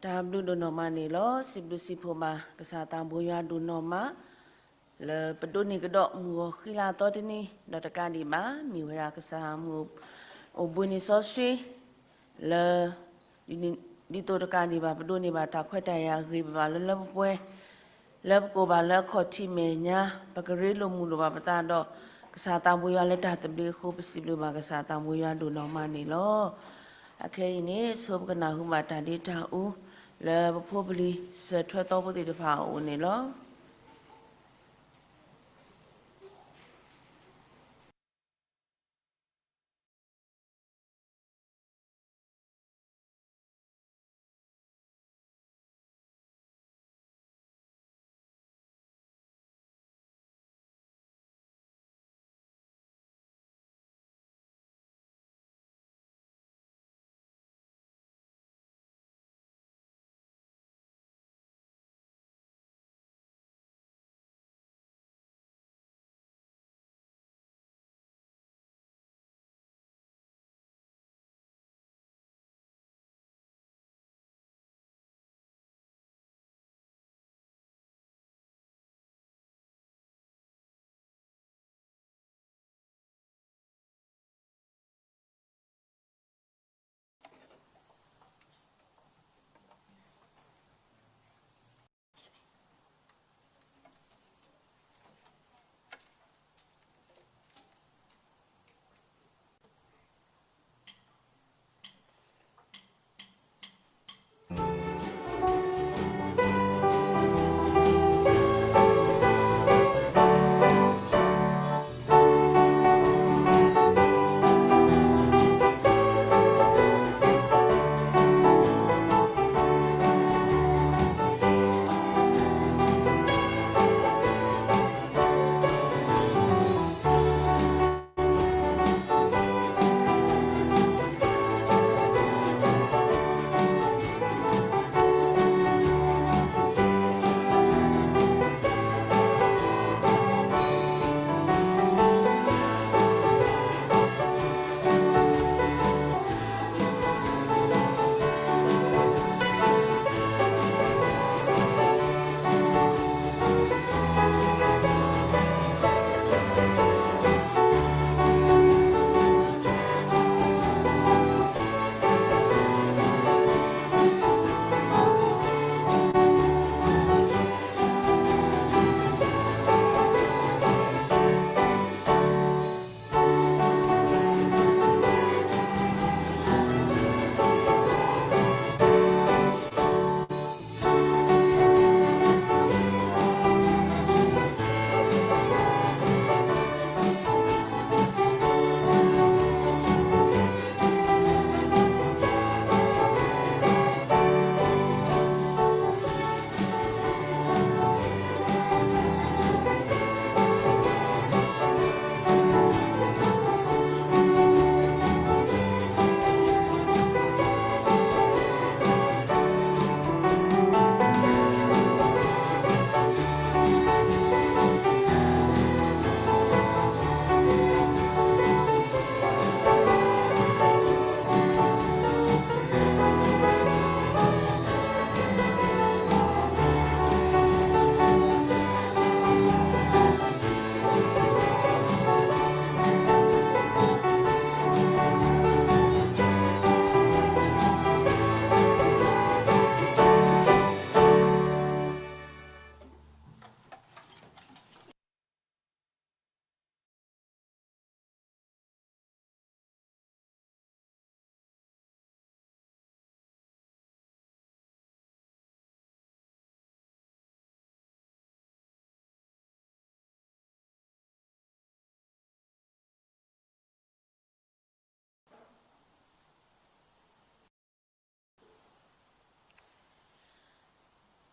တၢ်ဘျုးဒိၣ်နီၢ်မးန့ၣ်လီၤ. စံးဘျုးစံးဖှိၣ်ဘၣ်ကစၢ်သးဘိယွၤဒိၣ်နီၢ်မး လၢပဒိးန့ၢ်ကဒီးမုၢ်ဂီၤဃံလၤသီတနံၤ ဒီးတကးဒံးဘၣ် မ့ၢ်ဝဲဒၣ်ကစၢ်မုၢ်အိၣ်ဘှံးနံၤစီဆှံ လၢ ဒ်သိးတကးဒံးဘၣ် ပဒိးန့ၢ်ဘၣ်တၢ်ခွဲးတၢ်ယာ်ဂ့ၤဘၣ်လၢလၢပှဲၤပှဲၤ လၢပကအိၣ်ဘၣ်လၢအခီၣ်ထံးမဲာ်ညါ ပကရ့လိာ်မုာ်လိာ်ဘၣ်ပသးဒီး ကစၢ်သးဘိယွၤလၢတၢ်သဘျ့အဃိ ပစံးဘျုးဘၣ်ကစၢ်သးဘိယွၤဒိၣ်နီၢ်မးန့ၣ်လီၤ. အခဲအံၤန့ၣ် ဆိပကနၢ်ဟူဘၣ်တၢ်ဒ့တၢ်အူ လၢပဖိပလံၤစၢၤထွဲသီဖိသ့ၣ်တဖၣ်အအိၣ်န့ၣ်လီၤ.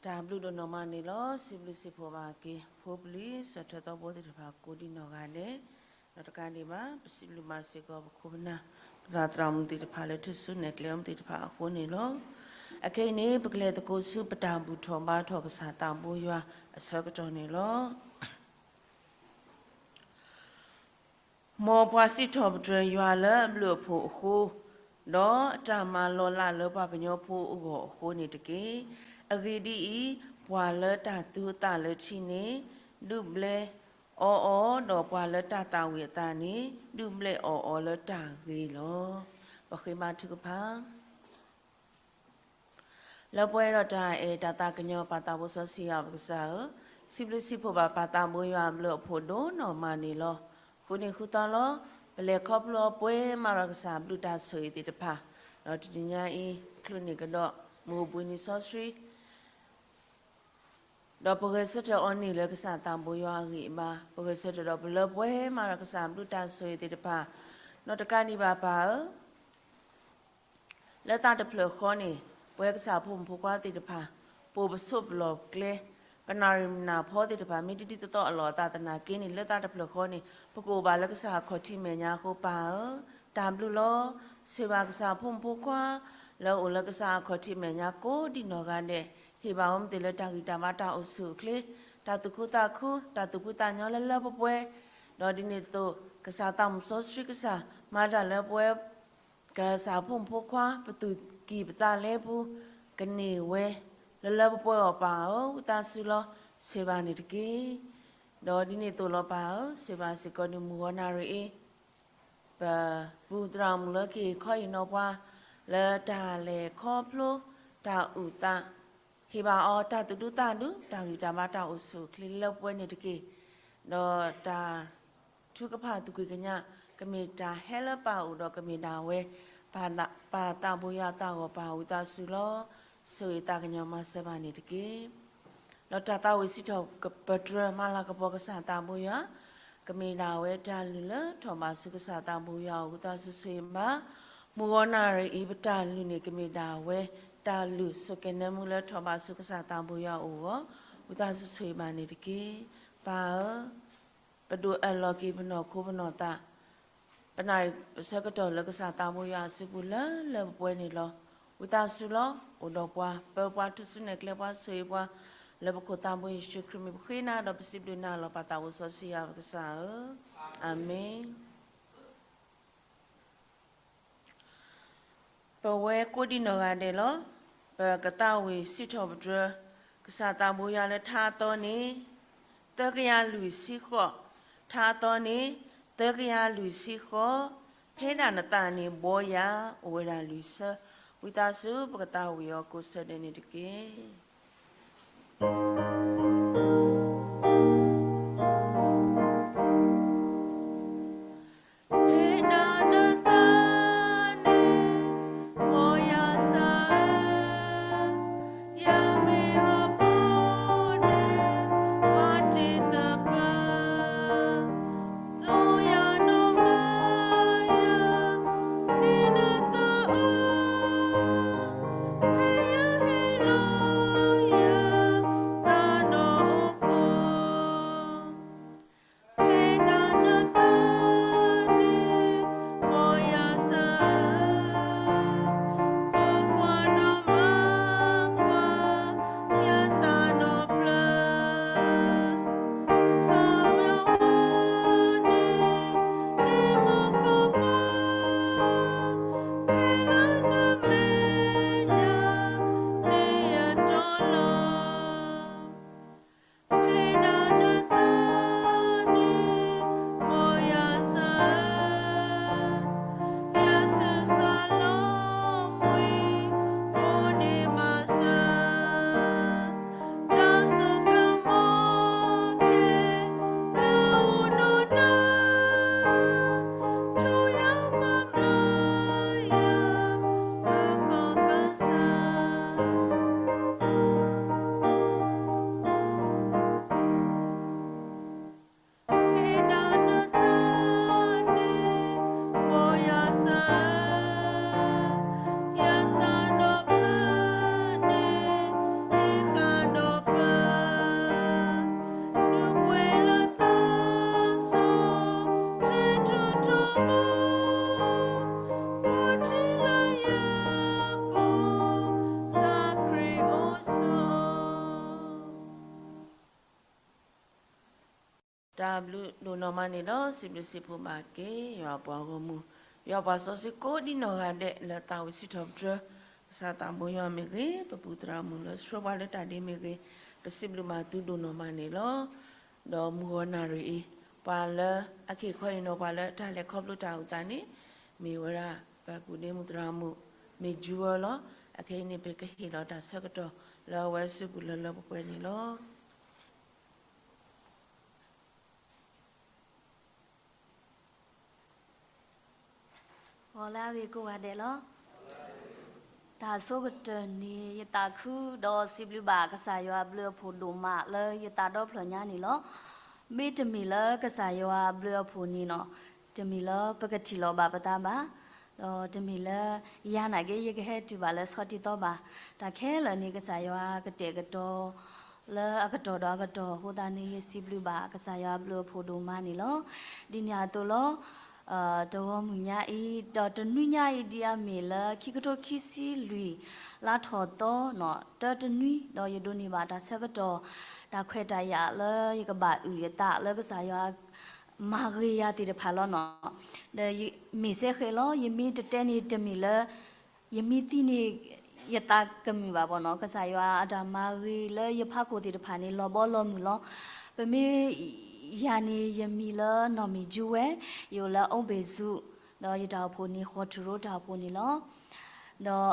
တၢ်ဘျုးဒိၣ်နီၢ်မးန့ၣ်လီၤ. စံးဘျုးစံးဖှိၣ်ဘၣ်က့ၤ ဖိပလံၤစၢၤထွဲသီဖိသ့ၣ်တဖၣ်ကိးဒံနီၢ်ဂၤဒဲး, ဒီးတကးဒံးဘၣ် ပစံးဘျုးမၤစ့ၢ်ကီး ပခိၣ်ပနၢ် ပသရၣ်သရၣ်မုၣ်သ့ၣ်တဖၣ်လၢထူၣ်စုနဲၣ်ကျဲအီၤမ့ၢ်သ့ၣ်တဖၣ်အဃိန့ၣ်လီၤ. အခဲအံၤန့ၣ် ပကလဲၤသကိးဆူပတၢ်ဘူၣ်ထီၣ်ဘါထီၣ်ကစၢ်သးဘိယွၤအဆၢကတီၢ်န့ၣ်လီၤ. မ်ပှၤစံးထီၣ်ပတြၢၤယွၤလၢအဘျုးအဖှိၣ်အဃိ, ဒီးအတၢ်မၤလီၤလးလၢပှၤကညီဖိအဂီၢ်အဃိန့ၣ်တက့ၢ်. အဂ့ၢ်ဒ်အံၤ, ပှၤလၢတၢ်သူအသးလၢထံန့ၣ် ဒုးဘျဲအီၤအီၤ, ဒီးပှၤလၢတၢ်သးဝံၣ်အသးန့ၣ် ဒုးဘျဲအီၤအီၤလၢတၢ်ဂ့ၤလီၤ. ပဃ့ဘါထုကဖၣ်. လၢပှဲၤဒီးတၢ်အဲၣ်တၢ်သးကညီၤပၢ်သးဘိစီဆှံယွၤပကစၢ်ဧၢ, စံးဘျုးစံးဖှိၣ်ဘၣ်ပၢ်သးဘိယွၤအဘျုးအဖှိၣ်ဒိၣ်နီၢ်မးန့ၣ်လီၤ. ဃုာ်န့ၢ်ဃုာ်သီလီၤ. ပလဲၤခီဖျိအပှဲၤမၤရၤကစၢ်ဘျုးတၢ်ဆိၣ်ဂ့ၤသ့ၣ်တဖၣ်, ဒီးတနံၤညါအံၤ ချုးန့ၢ်ကဒီးမုၢ်အိၣ်ဘှံးနံၤစီဆှံ ဒီးပဂဲၤဆၢထၢၣ်အီၤန့ၣ်လၢကစၢ်သးဘိယွၤအဂံၢ်အဘါ, ပဂဲၤဆၢထၢၣ်ဒီးပလၢပှဲၤမၤရၤကစၢ်ဘျုးတၢ်ဆိၣ်ဂ့ၤသ့ၣ်တဖၣ်, နီၢ်တကးဒံးဘၣ်ပၢ်ဧၢ လၢသးတဖျၢၣ်ဃီန့ၣ် ပဝဲကစၢ်ဖိမုၣ်ဖိခွါသ့ၣ်တဖၣ် ပအိၣ်ပဆိးပလီၢ်ပကျဲ, ပနၣ်ရံၣ်မုၢ်နၢ်ဖီသ့ၣ်တဖၣ် မ့ၢ်တဒ်သိးသိးအလီၢ်အသးသနာ်က့န့ၣ် လၢသးတဖျၢၣ်ဃီန့ၣ် ပကအိၣ်ဘၣ်လၢကစၢ်အခီၣ်ထံးမဲာ်ညါအဃိ ပၢ်ဧၢ, တၢ်ဘျုးလီၤ. ဆိၣ်ဂ့ၤဘၣ်ကစၢ်ဖိမုၣ်ဖိခွါ လၢအအိၣ်လၢကစၢ်အခီၣ်ထံးမဲာ်ညါကိးဒံနီၢ်ဂၤဒဲး, ဟ့ၣ်ဘၣ်ဝဲမ့ၢ်သ့ၣ်လၢတၢ်ဂံၢ်တၢ်ဘါတၢ်အိၣ်ဆူၣ်အိၣ်ချ့, တၢ်သူၣ်ခုသးခု, တၢ်သူၣ်ဖှံသးညီလၢလၢပှဲၤပှဲၤ, ဒီးဒ်န့ၣ်အသိး ကစၢ်သးမုၣ်စီဆှံကစၢ် မၤတၢ်လၢပဝဲ ကစၢ်ဖိမုၣ်ဖိခွါ ပသူၣ်ကံၢ်ပသးလဲပူၤ ကန့ၢ်ဝဲ လၢလၢပှဲၤပှဲၤအီၤပၢ်ဧၢ, ဝံသးစူၤလီၤ. ဆိၣ်ဂ့ၤဘၣ်န့ၣ်တက့ၢ်. ဒီးဒ်န့ၣ်အသိးလီၤပၢ်ဧၢ, ဆိၣ်ဂ့ၤဘၣ်စ့ၢ်ကီးဒ်မုၢ်ဂီၤနၣ်ရံၣ်အံၤ ပပုၢ်သရၣ်မုၣ်လၢကဟ့ၣ်ခီဟ့ၣ်နီၤပှၤ လၢတၢ်လဲၤခီဖျိ တၢ်အုၣ်သး ဟ့ၣ်ဘၣ်အီၤတၢ်သူၣ်ဒူသးဒူ တၢ်ဂံၢ်တၢ်ဘါတၢ်အိၣ်ဆူၣ်အိၣ်ချ့လၢပှဲၤန့ၣ်တက့ၢ်. ဒီးတၢ်ထုကဖၣ်သူၣ်ကံၢ်ကညး ကမ့ၢ်တၢ်ဟဲလၢပၢ်အအိၣ်ဒီးကမ့ၢ်ဒၣ်ဝဲ ပၢ်သးဘိယွၤအသးဂီၢ်ပၢ်ဝံသးစူၤလီၤ. ဆိၣ်ဂ့ၤသးကညီၤမၤစၢၤဘၣ်န့ၣ်တက့ၢ်. ဒီးတၢ်သးဝံၣ်စံးထီၣ်ပတြၢၤမၤလၤကပီၤကစၢ်သးဘိယွၤ ကမ့ၢ်ဒၣ်ဝဲတၢ်လုၢ်လၢထီၣ်ဘးဆူကစၢ်သးဘိယွၤအအိၣ် ဝံသးစူၤဆိၣ်ဂ့ၤဘၣ် မုၢ်ဂီၤနၣ်ရံၣ်အံၤ ပတၢ်လုၢ်န့ၣ် ကမ့ၢ်ဒၣ်ဝဲ တၢ်လုၢ်ဆိၣ်ကဲၤနၢမူလၢထီၣ်ဘးဆူကစၢ်သးဘိယွၤအအိၣ်အဂီၢ် ဝံသးစူၤဆိၣ်ဂ့ၤဘၣ်န့ၣ်တက့ၢ်. ပၢ်ဧၢ ပဒိၣ်အၢၣ်လီၤက့ၤပနီၢ်ခိပနီၢ်သး ပနၣ်ရံၣ်ပဆၢကတီၢ်လၢကစၢ်သးဘိယွၤအစုပူၤလၢလၢပှဲၤပှဲၤန့ၣ်လီၤ. ဝံသးစူၤလီၤ. အိၣ်ဒီးပှၤ ပၢပှၤ ထူၣ်စုနဲၣ်ကျဲပှၤ ဆိၣ်ဂ့ၤပှၤ လၢပခိၣ်သးဘိယ့ၣ်ၡူးခရံာ်မံၤ ပဃ့နၤဒီးပစံးဘျုးနၤလီၤ ပၢ်သးဘိစီဆှံယွၤပကစၢ်ဧၢ, အၤမ့ၣ်. ပဝဲကိးဒံနီၢ်ဂၤဒဲးလီၤ. ပကသးဝံၣ်စံးထီၣ်ပတြၢၤ ကစၢ်သးဘိယွၤလၢထါအသီန့ၣ် သၢကယၤလွံၢ်ဆံဃိး, ထါအသီန့ၣ် သၢကယၤလွံၢ်ဆံဃိး, ဖဲဒၣ်နသးန့ၣ်ဘှီယၤ အိၣ်ဝဲဒၣ်လွံၢ်ဆၢ, ဝံသးစူၤ ပကသးဝံၣ်အီၤကိးဆၢဒဲးန့ၣ်တက့ၢ်. တၢ်ဘျုးဒိၣ်နီၢ်မးန့ၣ်ဒီး စံးဘျုးစံးဖှိၣ်ဘၣ်က့ၤ ယွၤပှၤဂီၢ်မုၢ် ယွၤပှၤစီဆှံကိးဒံနီၢ်ဂၤဒဲးလၢသးဝံၣ်စံးထီၣ်ပတြၢၤ, ကစၢ်သးဘိယွၤမ့ၢ်ဂ့ၤ, ပပုၢ်သရၣ်မုၣ်လၢဆှၢပှၤလၢတၢ်ဒ့မ့ၢ်ဂ့ၤ, ပစံးဘျုးဘၣ်သုဒိၣ်နီၢ်မးန့ၣ်လီၤ. ဒီးမုၢ်ဂီၤနၣ်ရံၣ်အံၤ, ပှၤလၢအက့ၢ်ခီအံၤနီၤ ပှၤလၢတၢ်လဲၤခီဖျိတၢ်အုၣ်သးန့ၣ်, မ့ၢ်ဝဲဒၣ် ပပုၢ်ဒ့မုၣ်သရၣ်မုၣ် မ့ၢ် Jewel လီၤ. အခဲအံၤန့ၣ် ပကဟ့ၣ်လီၤတၢ်ဆၢကတီၢ်လၢအဝဲစုပူၤလၢလၢပှဲၤပှဲၤန့ၣ်လီၤ. ဂီၤလၢအဂ့ၤကိးဂၤဒဲးလီၤ. တၢ်ဆိကတၢၢ်န့ၣ် ယသးခုဒီးစံးဘျုးဘၣ်ကစၢ်ယွၤအဘျုးအဖှိၣ်ဒိၣ်မး လၢယသးဒီဖျၢၣ်ညါန့ၣ်လီၤ. မ့တမ့ၢ်လၢကစၢ်ယွၤအဘျုးအဖှိၣ်န့ၣ်နီၤ, တမ့ၢ်လၢပကထံၣ်လိာ်ဘၣ်ပသးဘၣ်, ဒီးတမ့ၢ်လၢယၤနာ်က့ ယကဟဲတုၤဘၣ်လၢဆီတံၢ်သီဘၣ်. တၢ်ခဲလၢာ်န့ၣ် ကစၢ်ယွၤကတဲာ်ကတီၤ လၢအကတီၢ်ဒီးအကတီၢ်အဃိသတးန့ၣ် ယစံးဘျုးဘၣ်ကစၢ်ယွၤအဘျုးအဖှိၣ်ဒိၣ်မးန့ၣ်လီၤ. ဒ်န့ၣ်အသိးလီၤ. တဂီၤမုၢ်ညါအံၤ ဒီးတနွံညါအံၤ ဒ်အမ့ၢ်လၢခံကထိခံဆံလွံၢ် လါထီၣ်သီနီၤ တၢတနွံ, ဒီးယဒိးန့ၢ်ဘၣ်တၢ်ဆၢကတီၢ် တၢ်ခွဲးတၢ်ယာ်လၢယကဘၣ်အုၣ်ယသးလၢကစၢ်ယွၤ မၤဂ့ၤယၤသ့ၣ်တဖၣ်လီၤနီၤ. ဒီးမ့ၢ်စ့ၢ်ကီးလီၤ, ယမ့ၢ်တတဲန့ၣ်တမ့ၢ်လၢ ယမ့ၢ်သံန့ၣ် ယသးကမုာ်ဘၣ်ဘီနီၤ, ကစၢ်ယွၤအတၢ်မၤဂ့ၤလၢယဖးခိၣ်သ့ၣ်တဖၣ်န့ၣ် လီၤဘီလီၤမုၢ်လီၤ. ပမ့ၢ်ယၤန့ၣ် ယမံၤလၢနီၢ်မံၤကၠူဝဲ, ယအိၣ်လၢအိၣ်ဘ့ၣ်စူး, ဒီးယတၢ်အိၣ်ဖှိၣ်န့ၣ် ဃီထူရိတၢ်အိၣ်ဖှိၣ်န့ၣ်လီၤ. ဒီး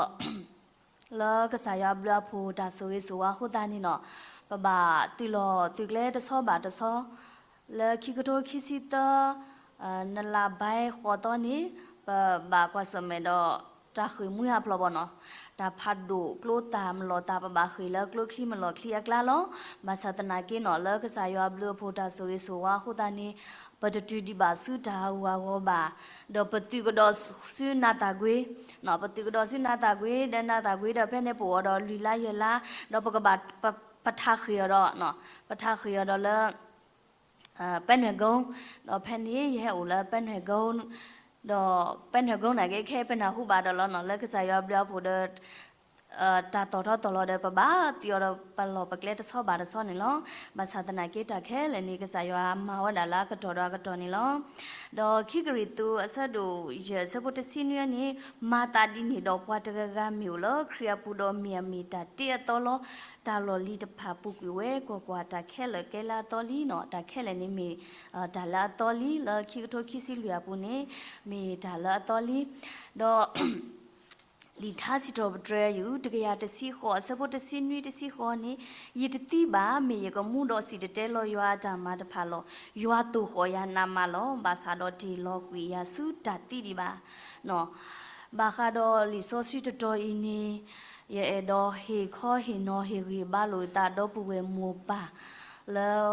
လၢကစၢ်ယွၤအဘျုးအဖှိၣ်တၢ်ဆိၣ်ဂ့ၤဆိၣ်ဝါအဃိသတးန့ၣ်နီၤ, ပဘၣ်တုၤလီၤသုးကျဲတဆီဘၣ်တဆီ, လၢခံကထိခံဆံသၢ နလါဘဲဃိးသီန့ၣ်, ပဘၣ်ကွၢ်ဆၢၣ်မဲာ်ဒီးတၢ်ဃ့ၢ်မှံဟးဖျိးဘီနီၤ, တၢ်ဖးဒိၣ်ကျိသၣ်မလီၤသၣ် ပဘၣ်ဃ့ၢ်လၢကျိချံမလီၤချံအကျါလီၤ. ဘၣ်ဆၣ်သနာ်က့နီၤ လၢကစၢ်ယွၤအဘျုးအဖှိၣ်တၢ်ဆိၣ်ဂ့ၤဆိၣ်ဝါအဃိသတးန့ၣ်, ပတတုၤဒံးဘၣ်ဆူတၢ်ဟးဂူာ်ဟးဂီၤဘၣ်, ဒီးပသုးကဒီးဆူနၤသၣ်ကွ့, ပသုးကဒီးဆူနၤသၣ်ကွ့ ဒီးနၤသၣ်ကွ့ဒီးဖဲန့ၣ်ပအိၣ်ဒီးလွံၢ်လါယဲၢ်လါ, ဒီးပကဘၣ် ပထးဃ့ၢ်အီၤဒီး, ပထးဃ့ၢ်အီၤဒီးလၢ ပဲနွဲၣ်ကိ, ဒီးဖဲန့ၣ်ယဟဲအိၣ်လၢပဲနွဲၣ်ကိ, ဒီးပဲနွဲၣ်ကိနာ်က့ ခဲအံၤပနၢ်ဟူဘၣ်ဒီးလီၤနီၤ လၢကစၢ်ယွၤအဘျုးအဖှိၣ်ဒီး တၢ်သီၣ်ထီၣ်သီၣ်လီၤဒီး ပဘၣ်သံအီၤဒီးပလီၢ်ပကျဲတဆီဘၣ်တဆီန့ၣ်လီၤ. ဘၣ်ဆၣ်သနာ်က့တၢ်ခဲလၢာ်န့ၣ် ကစၢ်ယွၤမၤဝဲဒၣ်လၢအကတီၢ်ဒီးအကတီၢ်န့ၣ်လီၤ. ဒီးခံကရံၣ်သူးအဆၢဒိၣ်ယဲၢ်အဆၢဖိတဆံနွံန့ၣ်, မၤသးဒ်န့ၣ်ဒီးပှၤတဂၤဂၤမ့ၢ်အိၣ်လၢခရံာ်အပူၤဒီးမ့ၢ်အမ့ၢ်တၢ်တ့အသီလီၤ. တၢ်လီၢ်လံၤတဖၣ်ပူၤကွံာ်ဝဲ ကွၢ်ကွၢ်တၢ်ခဲလၢာ်ကဲလၢအသီလံနီၤ, တၢ်ခဲလၢာ်န့ၣ်မ့ၢ် တၢ်လၢအသီလံ လၢခံကထိခံဆံလွံၢ်အပူၤန့ၣ် မ့ၢ်တၢ်လၢအသီလံ. ဒီး လံာ်ထါစံးထီၣ်ပတြၢၤ ယူၢ် တကယၤတဆံဃိး အဆၢဖိတဆံနွံတဆံဃိးန့ၣ်, ယတသံဘၣ် မ့ၢ်ယကမူဒီးစံၣ်တဲၤတဲလီၤယွၤအတၢ်မၤတဖၣ်လီၤ. ယွၤသိၣ်ဃီၣ်ယၤနးမးလီၤ. ဘၣ်ဆၣ်ဒီးတ့ၢ်လီၤကွံာ်ယၤဆူတၢ်သံဒံးဘၣ်. ဘၣ်ဃးဒီးလံာ်စီဆှံတတီၤအံၤန့ၣ်, ယအဲၣ်ဒိးဟ့ၣ်ခီဟ့ၣ်နီၤဟ့ၣ်ဂံၢ်ဘါလိာ်သးဒီပုၢ်ဝဲၢ်မိၢ်ပၢ် လၢ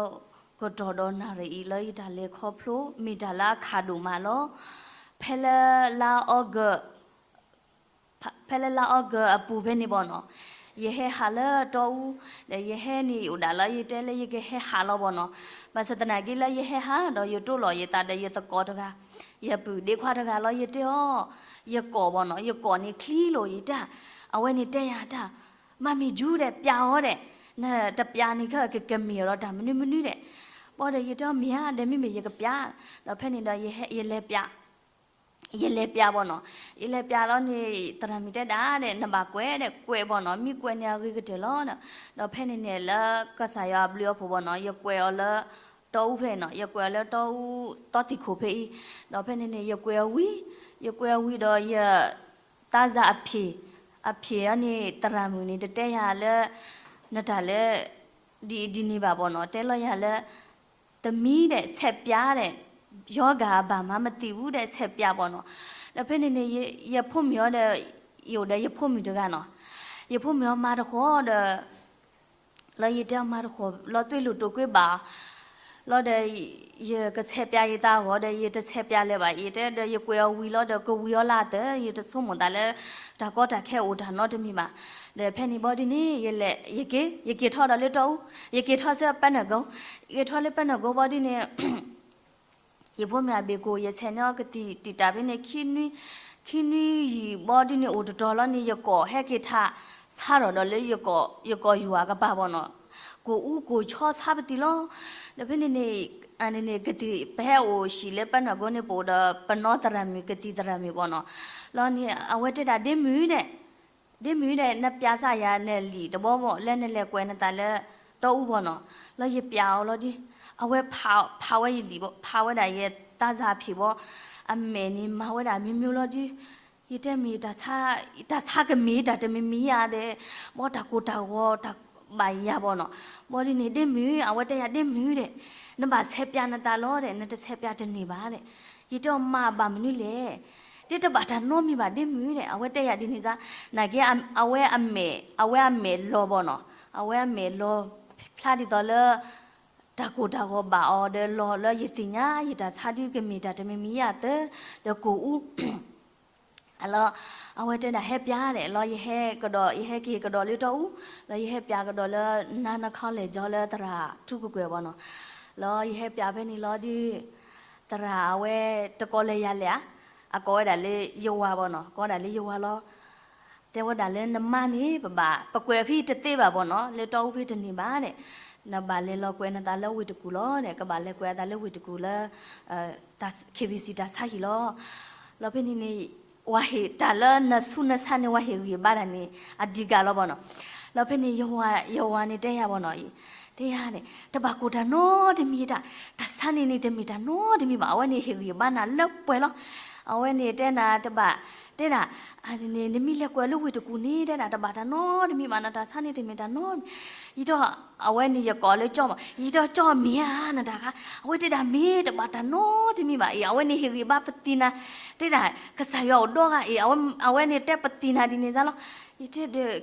ကတီၢ်ဒီးနၣ်ရံၣ်အံၤလၢယတၢ်လဲၤခီဖျိ မ့ၢ်တၢ်လၢအခးဒိၣ်မးလီၤ. ဖဲလၢလါအီကူး ဖဲလၢလါအီကူးအပူၤဖဲန့ၣ်ဘီနီၤ, ယဟဲဟးလၢတီအူ, ဒီးယဟဲန့ၣ်အိၣ်ဒၣ်လၢယတဲလၢယကဟဲဟးလီၤဘီနီၤ. ဘၣ်ဆၣ်သနာ်က့လၢယဟဲဟးဒီးယတိၢ်လီၤယသးဒီးယသကိးတဂၤ, ယပုၢ်ဒ့ခွါတဂၤလီၤ ယတဲအီၤ, ယကိာ်ဘီနီၤ, ယကိာ်န့ၣ်ချံလိာ်ယတၢ်, အဝဲန့ၣ်တဲယၤတၢ်, မၤမ့ၢ်ကၠူဒဲး ပျးအီၤဒဲး, နတပျးန့ၣ်ကကမ့ၢ်အီၤဒီးတၢ်မနုၤမနုၤဒဲး, ဘီဒီးယတဲအီၤမ့ၢ်ဧါ ဒီးမ့မ့ၢ်ယကပျး, ဒီးဖဲန့ၣ်ဒီးယဟဲ ယလဲၤပျး ယလဲၤပျးဘီနီၤ, ယလဲၤပျးလီၤန့ၣ် သရၣ်မုၣ်တဲဒၣ်ဒဲး နဘၣ်ကွဲးဒဲး ကွဲးဘီနီၤ, မ့ၢ်ကွဲးန့ၣ်အဂ့ၤကတၢၢ်လီၤ. ဒီးဖဲန့ၣ်န့ၣ်လၢကစၢ်ယွၤအဘျုးအဖှိၣ်ဘီနီၤ ယကွဲးအီၤလၢတီအူဖဲနီၤ, ယကွဲးအီၤလၢတီအူ တီသံၣ်ခိၣ်ဖဲအံၤ, ဒီးဖဲန့ၣ်န့ၣ် ယကွဲးအီၤဝံၤ, ယကွဲးအီၤဝံၤဒီးယ သးစၢ်အဖံး, အဖံးအီၤန့ၣ် သရၣ်မုၣ်န့ၣ် တတဲယၤလၢ နတၢ်လၢ ဒ်အံၤဒ်န့ၣ်ဘၣ်ဘီနီၤ, တဲလီၤယၤလၢ သမီးဒဲး ဆဲးပျးဒဲး, ရောဂါအဘၣ်မၤမသံဘူးဒဲး ဆဲးပျးဘီနီၤ. ဒီးဖဲန့ၣ်န့ၣ် ယဖိမုၣ်အီၤဒီး ယအိၣ်ဒီးယဖိမုၣ်တဂၤနီၤ, ယဖိမုၣ်အီၤမၤတဃီၤဒီး လီၤယတဲအီၤမၤတဃီၤ လီၤသွံၣ်လိာ်တိာ်ကွံာ်ဘၣ် လီၤဒီး ယကဆဲးပျးယသးအဂီၢ်ဒီး ယတဆဲးပျးလၢၤဘၣ်, ယတဲဒီး ယကွဲးအီၤဝံၤလီၤဒီး ကဝံၤအီၤလၢအသၢ ယတဆိကမိၣ်သးလၢ တၢ်ကီတၢ်ခဲအိၣ်တၢ်နီတမံၤဘၣ်. ဒီးဖဲန့ၣ်ဘီဒ်န့ၣ် ယလဲၤ ယက့ၤ ယက့ၤထီၣ်ဒီးလၢတီအူ, ယက့ၤထီၣ်ဆူပဲနွဲၣ်ကိ, ယက့ၤထီၣ်လၢပဲနွဲၣ်ကိဘီဒ်န့ၣ် ယဖိမုၣ်အဘ့ၣ်ကိၣ် ယဆဲးန့ၢ်အီၤကသံၣ်တံာ်တာ်ဖဲန့ၣ် ခံနွံယံာ်ဘီဒ်န့ၣ် အိၣ်တတီၤလီၤန့ၣ် ယကိာ်ဟဲက့ၤထး ဆါထီၣ်ဒီးလၢ ယကိာ်ယွၤအကပၤဘီနီၤ, ကိၢ်အူကိၢ်ဆီဆါပတံၤလီၤ. ဒီးဖဲန့ၣ်န့ၣ် အန့ၣ်န့ၣ် ကသံၣ် ပဟဲအိၣ်ဟံၣ်လၢပနၢ်ကိန့ၣ် ပအိၣ်ဒီးပနီၢ်သရၣ်မုၣ် ကသံၣ်သရၣ်မုၣ်ဘၣ်နီၤ. လီၤန့ၣ် အဝဲတဲဒၣ် ဒ့မုၣ်ဒဲး, ဒ့မုၣ်ဒဲး နပျးစၢ်ယၤနလံာ်တဘီဘၣ် လၢနလဲၤကွဲးနသးလၢတီအူဘၣ်နီၤ. လီၤယပျးအီၤလီၤဒီး အဝဲဖးဝဲယလံာ်ဘၣ်, ဖးဝဲဒၣ်ယတၢ်စၢ်ဖံးဘၣ်, အမဲာ်န့ၣ်မၤဝဲဒၣ်မ့ၢ်မ့ၢ်လီၤဒီး ယတဲမ့ၢ် တၢ်ဆါကမ့ၢ်တၢ်တမံၤမံၤဧါဒီး ဘီတၢ်ကိၢ်တၢ်ဂီၤတၢ်ဘၣ်ယၤဘၣ်နီၤ. ဘီဒ်န့ၣ် ဒ့မုၣ် အဝဲတဲယၤ ဒ့မုၣ်ဒဲး, နဘၣ်ဆဲးပျးနသးလီၤဒဲး, နတဆဲးပျးတန့ၢ်ဘၣ်ဒဲး. ယတဲအီၤ မၤဘၣ်မနုၤလဲၣ်, ဒ်တဘၣ်တၢ်နီတမံၤဘၣ် ဒ့မုၣ်ဒဲး, အဝဲတဲယၤဒ်န့ၣ်စါ, နာ်က့ အဝဲအမဲာ် အဝဲအမဲာ်လီၤဘၣ်နီၤ, အဝဲအမဲာ်လီၤ ဖျါဒ်သိးလၢ တၢ်ကိၢ်တၢ်ဂီၤဘၣ်အီၤဒီး လီၤလၢယသ့ၣ်ညါ ယတၢ်ဆါဒုကမ့ၢ်တၢ်တမံၤမံၤဧါသၢ, ဒီးကိၢ်အူ လီၤ အဝဲတဲဒၣ်ဟဲပျးဒဲး လီၤယဟဲကဒီး ယဟဲက့ၤကဒီးလၢတီအူ, လီၤယဟဲပျးကဒီးလၢ နါနခီလဲၣ်ကၠီလၢသရၣ်ထူကကွဲၢ်ဘၣ်နီၤ. လီၤယဟဲပျးဖဲန့ၣ်လီၤဒီး သရၣ်အဝဲတကိးလၢယၤလဲၣ်ဧါ, အကိးဝဲဒၣ်လၢယဝၤဘၣ်နီၤ, ကိးဝဲဒၣ်လၢယဝၤလီၤ. တဲဝဲဒၣ်လၢနမါန့ၣ် ပဘၣ် ပကွဲးဖဲတသ့ဘၣ်ဘၣ်နီၤ, လၢတီအူဖဲတန့ၢ်ဘၣ်ဒဲး, နဘၣ်လဲၤလီၤကွဲးနသးလၢဝ့ၢ်တကူၣ်လီၤဒဲး, ကဘၣ်လဲၤကွဲးအသးလၢဝ့ၢ်တကူၣ်လၢ KBC တၢ်ဆါဟံၣ်လီၤ. လီၤဖဲန့ၣ်န့ၣ် ဝၤဟ့ၣ်တၢ်လၢနဆူနဆါန့ၣ် ဝၤဟ့ၣ်ဂံၢ်ဘါတၢ်န့ၣ် အဒံးကးလီၤဘၣ်နီၤ. လီၤဖဲန့ၣ် ယဝၤန့ၣ်တဲယၤဘၣ်နီၤအံၤ, တဲယၤန့ၣ် တဘၣ်ကိၢ်တၢ်နီတမံၤတၢ်, တၢ်ဆါန့ၣ်န့ၣ် တမ့ၢ်တၢ်နီတမံၤဘၣ်, အဝဲန့ၣ်ဟ့ၣ်ဂံၢ်ဘါနၤလၢပှဲၤလီၤ. အဝဲန့ၣ်တဲနၤတဘၣ်, တဲဒၣ် အန့ၣ် နမ့ၢ်လဲၤကွဲးလၢဝ့ၢ်တကူၣ်န့ၣ် တဲဒၣ်တဘၣ်တၢ်နီတမံၤဘၣ်, နတၢ်ဆါန့ၣ်တမ့ၢ်တၢ်နီတမံၤ. ယတီၢ် အဝဲန့ၣ်ယကိးလၢကၠီမး, ယတီၢ်ကၠီမ့ၢ်ဧါနတၢ်ခါ, အဝဲတဲဒၣ်မ့ၢ် တဘၣ်တၢ်နီတမံၤဘၣ်အံၤ, အဝဲန့ၣ်ဟ့ၣ်ဂံၢ်ဘါပသံနၤ, တဲဒၣ်ကစၢ်ယွၤအိၣ်ဒီးဂၤအံၤ, အဝဲန့ၣ်တဲပသံနၤဒ်န့ၣ်စါလီၤ. ယတဲဒီး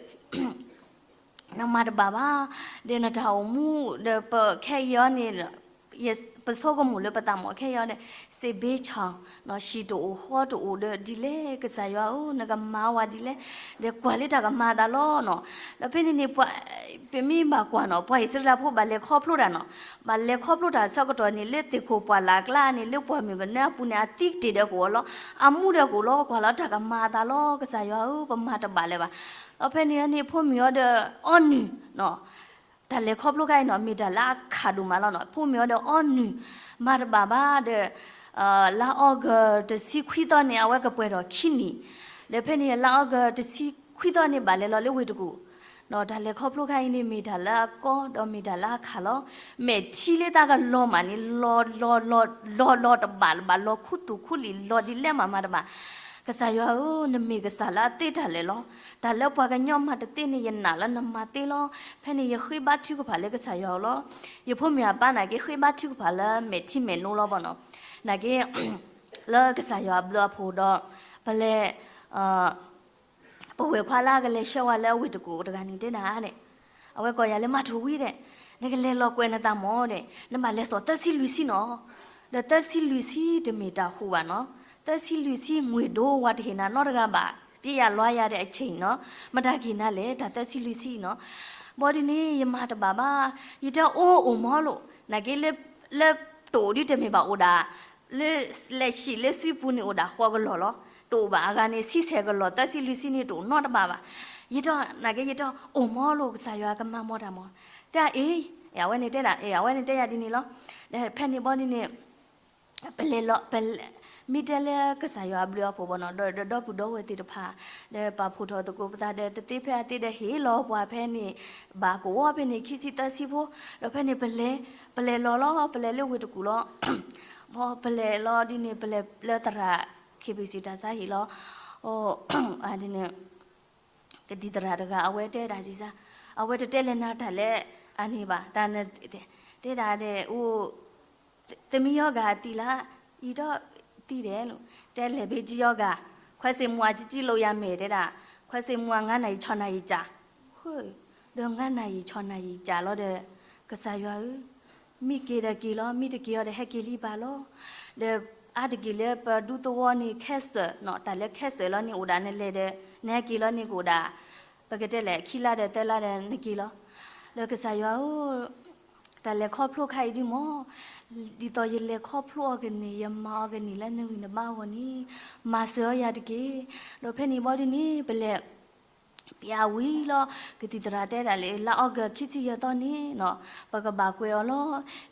နမၤတဘၣ်ဘၣ်, ဒီးနတၢ်အိၣ်မူ ဒီးပခဲအံၤအီၤန့ၣ် ပဆိကမိၣ်လၢပသးမီၢ်ခဲအံၤအီၤဒီး စ့ဘ့ဆၣ် ဟံၣ်တအိၣ်ဃီတအိၣ်ဒီးဒ်လဲၣ်, ကစၢ်ယွၤဧၢ နကမၤဝဲဒ်လဲၣ်, ဒီးကွၢ်လၢတၢ်ကမၤအသးလီၤနီၤ. ဒီးဖဲန့ၣ်န့ၣ် ပမ့ၢ်ဘၣ်ကွၢ်နီၤ ပှၤအံၣ်စရ့လးဖိဘၣ်လဲၤခီဖျိတၢ်နီၤ, ဘၣ်လဲၤခီဖျိတၢ်ဆၢကတီၢ်န့ၣ် လၢသ့ၣ်ခိၣ်ပှၢ်လၢ်ကျါန့ၣ် လၢပှၢ်မုၢ်ကနၢအပူၤန့ၣ် အသံကတ့ၢ်ဒီးကအိၣ်လီၤ, အမူဒီးကအိၣ်လီၤ, ကွၢ်လီၤတၢ်ကမၤအသးလီၤ, ကစၢ်ယွၤဧၢ ပမၤတဘၣ်လၢၤဘၣ်. ဒီးဖဲန့ၣ်န့ၣ် ဖိမုၣ်အီၤဒီးအီနုၢ် တၢ်လဲၤခီဖျိခါအံၤနီၤ မ့ၢ်တၢ်လၢအခးဒိၣ်မးလီၤနီၤ, ဖိမုၣ်အီၤဒီးအီနုၢ် မၤတဘၣ်ဘၣ်ဒီး လါအီကူးတဆံခွံသီန့ၣ် အဝဲကပှဲၤထီၣ်ခံနံၣ်, ဒီးဖဲန့ၣ် လါအီကူးတဆံခွံသီန့ၣ် ဘၣ်လဲၤလီၤလၢဝ့ၢ်တကူၣ်, ဒီးတၢ်လဲၤခီဖျိခါအံၤန့ၣ် မ့ၢ်တၢ်လၢအကီ ဒီးမ့ၢ်တၢ်လၢအခးလီၤ, မဲာ်ထံလၢသးကလီၤမးန့ၣ် လီၤ လီၤ လီၤ လီၤတဘၣ်လၢၤဘၣ်, လီၤခူသူၣ်ခူလံာ် လီၤဒ်လဲၣ်မးမၤတဘၣ်. ကစၢ်ယွၤဧၢ, နမ့ၢ်ကစၢ်လၢအသ့တၢ်လၢာ်လီၤ. တၢ်လၢပှၤကညီမၤတသ့န့ၣ် ယနာ်လၢနမၤသ့လီၤ. ဖဲန့ၣ်ယဃ့ဘါထုကဖၣ်လၢကစၢ်ယွၤအအိၣ်လီၤ. ယဖိမုၣ်အပၢ်နာ်က့ ဃ့ဘါထုကဖၣ်လၢမဲာ်ထံမဲာ်နိလီၤဘၣ်နီၤ, နာ်က့ လၢကစၢ်ယွၤအဘျုးအဖှိၣ်ဒီး ပလဲၤ ပဝဲၢ်ခွါလၢအကလဲၤဆှၢဝဲလၢအဝ့ၢ်တကူၣ်တဂၤန့ၣ်တဲဒၣ်န့ၣ်, အဝဲကိးယၤလၢမၤထူဝံၤဒဲး, နကလဲၤလီၤကွဲးနသးမီၢ်ဒဲး, နဘၣ်လဲၤစိာ်သၢဆံလွံၢ်ဆံနီၤ, ဒီးသၢဆံလွံၢ်ဆံတမ့ၢ်တၢ်ဟူးဘၣ်နီၤ, သၢဆံလွံၢ်ဆံ ငွေဒိၣ်ဝါတဟ့ၣ်နၤနီတဂၤဘၣ်, ပျ့ယၤလွါယၤဒီးအဆ့ၣ်နီၤ, မတၤကဟ့ၣ်နၤလဲၣ် တၢ်သၢဆံလွံၢ်ဆံနီၤ. ဘီဒ်န့ၣ် ယမၤတဘၣ်ဘၣ်, ယတဲအိၣ်အိၣ်မီၤလိာ်, နာ်က့ လၢတအိၣ်ဒ်တမ့ၢ်ဘၣ်အိၣ်ဒၣ် လၢလဲၤဆံးလၢစုပူၤန့ၣ်အိၣ်ဒၣ်ဃိးကလီၢ်လီၤ, တအိၣ်ဘၣ်အဂၤန့ၣ် ဆံဆဲးကလီၢ် သၢဆံလွံၢ်ဆံန့ၣ် တအိၣ်နီတဘၣ်ဘၣ်. ယတဲ နာ်က့ ယတဲအိၣ်မီၤလိာ် ကစၢ်ယွၤကမၤမီၤတၢ်မီၤ, တဲအ့ၣ်, အဝဲန့ၣ်တဲဒၣ် အဝဲန့ၣ်တဲယၤဒ်န့ၣ်လီၤ. ဖဲန့ၣ်ဘီဒ်န့ၣ် ပလဲၤလီၤ ပလဲၤ မ့ၢ်တဲလၢကစၢ်ယွၤအဘျုးအဖှိၣ်ဘၣ်နီၤ, ဒီးဒီပုၢ်ဒီဝဲၢ်သ့ၣ်တဖၣ် ဒီးပာ်ဖှိၣ်ထီၣ်သကိးပသးဒီး တသ့ဖဲအသ့ဒီးဟ့ၣ်လီၤပှၤဖဲန့ၣ်, ဘၣ်ကဝီၤဖဲန့ၣ်ခံဆံသၢဆံဖိ, ဒီးဖဲန့ၣ်ပလဲၤ ပလဲၤလီၤလီၤ ပလဲၤလၢဝ့ၢ်တကူၣ်လီၤ, ပလဲၤလီၤဒ်န့ၣ် ပလဲၤလၢသရၣ် KBC တၢ်ဆါဟံၣ်လီၤ, ဒ်န့ၣ် ကသံၣ်သရၣ်တဂၤ အဝဲတဲဒၣ်ဒ်စၢ်, အဝဲတတဲလဲၤနၤတၢ်လၢအန့ၣ်ဘၣ်, တၢ်န တဲဒၣ်ဒီး အိၣ် သမံယီဂၤအသံလၢ အံၤဒီးသံဒဲးလီၤ, တဲလဲၤဘ့ကယီဂၤ, ခွဲစိတ်မူအကြီးကြီးလုပ်ရမယ် တဲဒၣ်, ခွဲစိတ်မူအငါးနာရီ ခြောက်နာရီကြာ, ဒီးငါးနာရီခြောက်နာရီကြာလီၤဒီး ကစၢ်ယွၤဧၢ, မ့ၢ်က့ၤဒီးက့ၤလီၤ, မ့ၢ်တက့ၤအီၤဒီးဟဲက့ၤလံဘၣ်လီၤ. ဒီးအါတက့ၢ်လၢပဒူသဝီန့ၣ် cancer နီၤ, တၢ်လၢ cancer လီၤန့ၣ်အိၣ်ဒၣ်နလဲၤဒီး နဟဲက့ၤလီၤန့ၣ်ကအိၣ်ဒၣ် ပကတဲလဲၣ် ခံလါဒီးသၢလါဒီးနက့ၤလီၤ. ဒီးကစၢ်ယွၤဧၢ, တၢ်လဲၤခီဖျိခါအံၤဒုမီၢ်, ဒ်သိးယလဲၤခီဖျိအီၤကန့ၢ် ယမၤအီၤကန့ၢ်လၢနဂံၢ်နဘါအဂီၢ်န့ၣ်, မၤစၢၤအီၤယၤတက့ၢ်. ဒီးဖဲန့ၣ်ဘီဒ်န့ၣ် ပလဲၤ ပျးဝံၤလီၤ, ကသံၣ်သရၣ်တဲဒၣ်လၢ လါအီကူးခံဆံယဲၢ်သီန့ၣ်နီၤ ပကဘၣ်ကွဲးအီၤ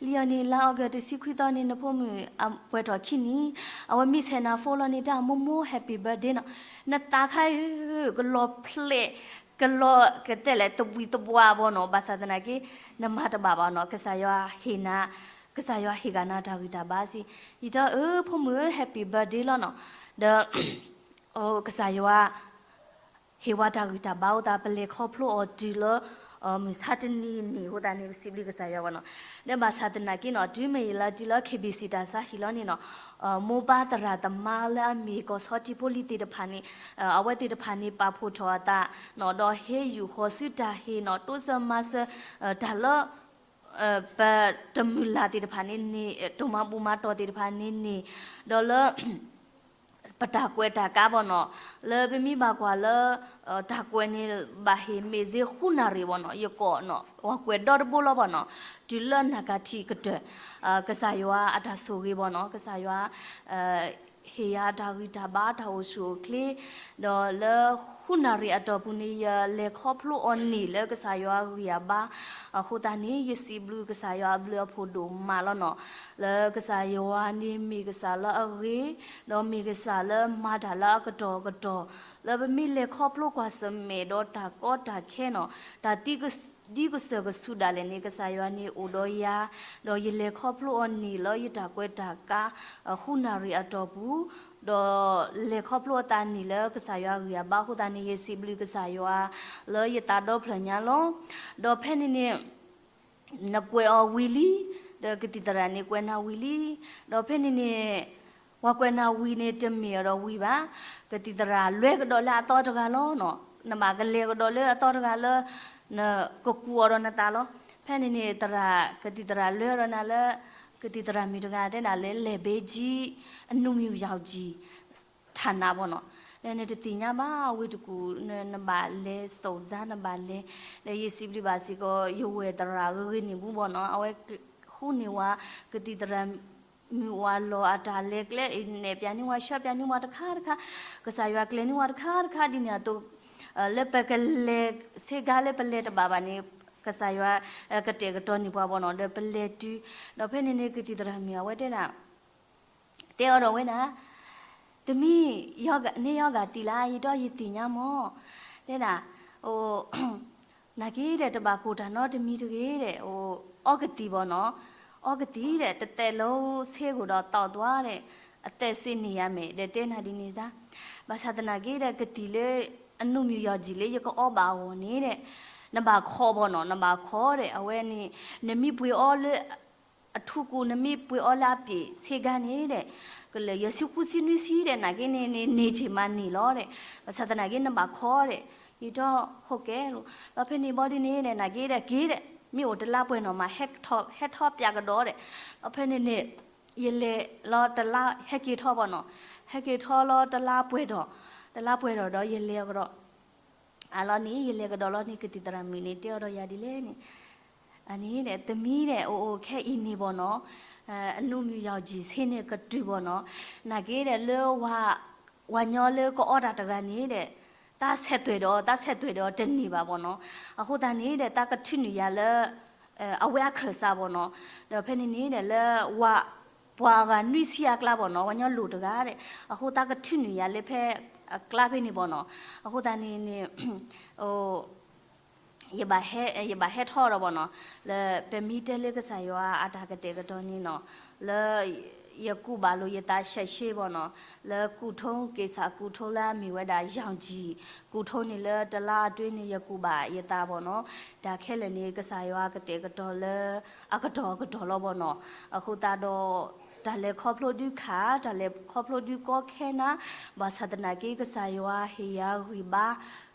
လီၤ. လံအီၤန့ၣ် လါအီကူးတဆံခွံသီန့ၣ် နဖိမုၣ်အပှဲၤထီၣ်ခံနံၣ်, အဝဲမ့ၢ်ဆဲးနၤဖိလီၤန့ၣ် တၢ်မိၢ်မိၢ် happy birthday နီၤ, နသးခါအံၤ ကလီၤဖျဲး ကလီၤကတဲလဲၣ် သဘံၣ်သဘွၣ်ဘၣ်နီၤ, ဘၣ်ဆၣ်သနာ်က့ နမၤတဘၣ်ဘၣ်နီၤ, ကစၢ်ယွၤဟ့ၣ်နၤ, ကစၢ်ယွၤဟ့ၣ်ဂ့ၤနၤတၢ်ဂံၢ်တၢ်ဘါစံး, ယတဲအီၤ ဖိမုၣ်ဧၢ happy birthday လီၤနီၤ, ဒီး ကစၢ်ယွၤ ဟ့ၣ်ဝဲတၢ်ဂံၢ်တၢ်ဘါအဃိသတး ပလဲၤခီဖျိအီၤတုၤလၢ မုၢ်ဆါတနံၤန့ၣ်အဃိသတးန့ၣ် ပစံးဘျုးကစၢ်ယွၤဘၣ်နီၤ, ဒီးဘၣ်ဆၣ်သနာ်က့နီၤ တုၤမ့ၢ်ယလၢတုၤလၢ KBC တၢ်ဆါဟံၣ်လီၤန့ၣ်နီၤ, မိၢ်ပၢ်သရၣ်သမါလၢအမ့ၢ်ကီၢ်ဆီထံဖိလံၤသ့ၣ်တဖၣ်န့ၣ် အဝဲသ့ၣ်တဖၣ်န့ၣ် ပာ်ဖှိၣ်ထီၣ်အသးနီၤ, ဒီးဟ့ၣ်ယူၢ်ဃီၤဆူတၢ်ဟ့ၣ်နီၤ တိစၢၤမၤစၢၤ တၢ်လၢ ပတမုၢ်လၢ်သ့ၣ်တဖၣ်န့ၣ်န့ၣ် တၢ်မၤဘူၣ်မၤတီၢ်သ့ၣ်တဖၣ်န့ၣ်န့ၣ်, ဒီးလၢ ပတၢ်ကွဲးတၢ်ကါဘၣ်နီၤ, လၢပမ့ၢ်ဘၣ်ကွၢ်လၢ တၢ်ကွဲးန့ၣ် ဘၣ်ဟ့ၣ်မ့ၢ်စ့ဃုနၣ်ရံၣ်ဘၣ်နီၤ, ယကိးနီၤ ပှၤကွဲးဒီတဘိလီၤဘၣ်နီၤ, တုၤလၢနၢ်ကၢထံးကတၢၢ် ကစၢ်ယွၤအတၢ်ဆိၣ်ဂ့ၤဘၣ်နီၤ, ကစၢ်ယွၤ ဟ့ၣ်ယၤတၢ်ဂံၢ်တၢ်ဘါတၢ်အိၣ်ဆူၣ်အိၣ်ချ့, ဒီးလၢဃုနၣ်ရံၣ်အတီၢ်ပူၤန့ၣ် ယလဲၤခီဖျိအီၤန့ၢ်လၢကစၢ်ယွၤအဂံၢ်အဘါ, အဃိသတးန့ၣ် ယစံးဘျုးကစၢ်ယွၤအဘျုးအဖှိၣ်ဒိၣ်မးလီၤနီၤ, လၢကစၢ်ယွၤန့ၣ်မ့ၢ်ကစၢ်လၢအဂ့ၤ, ဒီးမ့ၢ်ကစၢ်လၢမၤတၢ်လၢအကတီၢ်ကတီၢ်, လၢပမ့ၢ်လဲၤခီဖျိကွၢ်ဆၢၣ်မဲာ်ဒီးတၢ်ကီတၢ်ခဲနီၤ, တၢ်သံ ဒ်ကစၢၢ်ကဆူးဒၣ်လဲာ်န့ၣ် ကစၢ်ယွၤန့ၣ်အိၣ်ဒီးယၤ, ဒီးယလဲၤခီဖျိအီၤန့ၢ်လၢယတၢ်ကွဲးတၢ်ကါ ဃုနၣ်ရံၣ်အတီၢ်ပူၤ, ဒီးလဲၤခီဖျိအသးန့ၢ်လၢကစၢ်ယွၤအဂံၢ်အဘါအဃိသတးန့ၣ် ယစံးဘျုးကစၢ်ယွၤ လၢယသးဒီဖျၢၣ်ညါလီၤ. ဒီးဖဲန့ၣ်န့ၣ် နကွဲးအီၤဝံၤလံ, ဒီးကသံၣ်သရၣ်န့ၣ်ကွဲးနၤဝံၤလံ, ဒီးဖဲန့ၣ်န့ၣ် ပှၤကွဲးနၤဝံၤန့ၣ် တမ့ၢ်အီၤဒီးဝံၤဘၣ်, ကသံၣ်သရၣ်လွဲကဒီးလၢအသီတဂၤလီၤနီၤ, နဘၣ်ကလဲၤကဒီးလၢအသီတဂၤလၢ နကကူးအီၤဒီးနသးလီၤ. ဖဲန့ၣ်န့ၣ် သရၣ် ကသံၣ်သရၣ်လွဲဒီးနၤလၢ ကသံၣ်သရၣ်မုၣ်တဂၤတဲဒၣ်လၢ လဲၤဘ့ကၠံ အနူမၠူယီၢ်ကၠံ ထၣ်နးဘၣ်နီၤ, ဒီးနတသ့ၣ်ညါဘၣ် ဝ့ၢ်တကူၣ် နဘၣ်လဲၤစိာ်စါ နဘၣ်လဲၤ, ဒီးယစံးဘျုးဘၣ်စ့ၢ်ကီး ယဝဲၢ်သရၣ်ဂ့ၤဂ့ၤန့ၣ်ပူၤဘၣ်နီၤ, အဝဲဃုန့ၢ်ဝဲ ကသံၣ်သရၣ်မုၣ်ဝဲလီၤအတၢ်လဲၤကျဲ နဲၣ်ပၠးန့ၢ်ဝဲ ဆှၢပၠးန့ၢ်ဝဲတခါတခါ, ကစၢ်ယွၤကျဲၤန့ၢ်ဝဲတခါတခါဒ်န့ၣ်အသိး လၢပကလဲၤဆ့ကၤလၢပလဲၤတဘၣ်ဘၣ်န့ၣ် ကစၢ်ယွၤကတဲာ်ကတီၤန့ၢ်ပှၤဘၣ်နီၤ, ဒီးပလဲၤတုၤ, ဒီးဖဲန့ၣ်န့ၣ် ကသံၣ်သရၣ်မုၣ်အဝဲတဲဒၣ် တဲအီၤဒီးဝဲဒၣ်, တမံၤ န့ၢ်ယီၤဂၤသံလၢ ယဒီးယသ့ၣ်ညါမး, တဲဒၣ်, နာ်က့ဒီး တဘၣ်ကိၢ်တၢ်နီတမံၤတဂ့ၤဒီး အီကသံၣ်ဘၣ်နီၤ, အီကသံၣ်ဒီး တသဲးလၢဆ့ကိၣ်ဒီးသီၣ်သွါဒီး အသဲးစ့န့ၢ်ယၤမဲာ် ဒီးတဲနၤဒ်န့ၣ်စါ, ဘၣ်ဆၣ်သနာ်က့ဒီး ကသံၣ်လၢ အနူမၠူယီၢ်ကၠံလၢယကအီဘၣ်အဂီၢ်န့ၣ်ဒီး နဘၣ်ခိးဘၣ်နီၤ, နဘၣ်ခိးဒီး အဝဲန့ၣ် နမ့ၢ်ပှ့ၤအီၤလၢ အထူးကူ နမ့ၢ်ပှ့ၤအီၤလၢအပျ့ၤဆ့ကၤန့ၣ်ဒီး ကလၢာ်ယဲၢ်ဆံဃုဆံနွံဆံဒီး နာ်က့န့ၣ်န့ၣ် န့ၢ်ဆ့ၣ်မးန့ၢ်လီၤဒီး ဘၣ်ဆၣ်သနာ်က့နဘၣ်ခိးဒီး ယတီဟိကဲလိာ် ဒီးဖဲန့ၣ်ဘီဒ်န့ၣ်ဒီး နာ်က့ဒီးက့ၤဒီး မ့ၢ်အိၣ်တလါပှဲၤနီၤမး ဟဲထီၣ်ပျးကဒီးဒီး ဒီးဖဲန့ၣ်န့ၣ် ယလဲၤလီၤတလါ ဟဲက့ၤထီၣ်ဘၣ်နီၤ, ဟဲက့ၤထီၣ်လီၤတလါပှဲၤထီၣ်, တလါပှဲၤထီၣ်ဒီးယလဲၤကဒီး အလီၢ်န့ၣ် ယလဲၤကဒီးလီၤန့ၣ် ကသံၣ်သရၣ်မုၣ်န့ၣ် တဲအီၤဒီးယၤဒ်လဲၣ်န့ၣ်, အန့ၣ်ဒီး တမံၤဒီး အိၣ်အိၣ်ခဲအံၤန့ၣ်ဘၣ်နီၤ, အနူမၠူယီၢ်ကၠံဆ့န့ၣ်ကတုၤဘၣ်နီၤ, နာ်က့ဒီးလၢ ဝၤညီလၢကအီတၢ်တဂၤန့ၣ်ဒီး သးဆဲးသွဲၣ်ဒီး သးဆဲးသွဲၣ်ဒီးတန့ၢ်ဘၣ်ဘၣ်နီၤ, အဃိသတးန့ၣ်ဒီး သးကထုးနုာ်ယၤလၢ အဝဲအခၢၣ်စးဘၣ်နီၤ, ဒီးဖဲန့ၣ်န့ၣ်ဒီးလၢ ဝၤ ပှၤအဂၤနွံဆံအကျါဘၣ်နီၤ, ဝၤညီလိၣ်တဂၤဒီး အဃိသးကထုးနုာ်ယၤလၢဖဲအကျါဖဲန့ၣ်ဘၣ်နီၤ, အဃိသတးန့ၣ်န့ၣ် ယဘၣ်ဟဲထီၣ်ဒီးဘၣ်နီၤ, လၢပမ့ၢ်တဲလၢကစၢ်ယွၤအတၢ်ကတဲာ်ကတီၤန့ၣ်နီၤ, လၢ ယကူးဘၣ်လိာ်ယသးရှဲရှဲဘၣ်နီၤ, လၢကူးထိက့ၤစးကူးထိလၢအမ့ၢ်ဝဲဒၣ် ယီၢ်ကၠံ, ကူးထိန့ၣ်လၢတလါအတွင်းန့ၣ် ယကူးဘၣ်ယသးဘၣ်နီၤ, တၢ်ခဲလၢာ်န့ၣ် ကစၢ်ယွၤကတဲာ်ကတီၤလၢ အကတီၢ်အကတီၢ်လီၤဘၣ်နီၤ, အဃိသတးဒီး တၢ်လဲၤခီဖျိဒုးခး တၢ်လဲၤခီဖျိဒုးကီခဲနၤ, ဘၣ်ဆၣ်သနာ်က့ ကစၢ်ယွၤဟ့ၣ်ယၤဂံၢ်ဘါ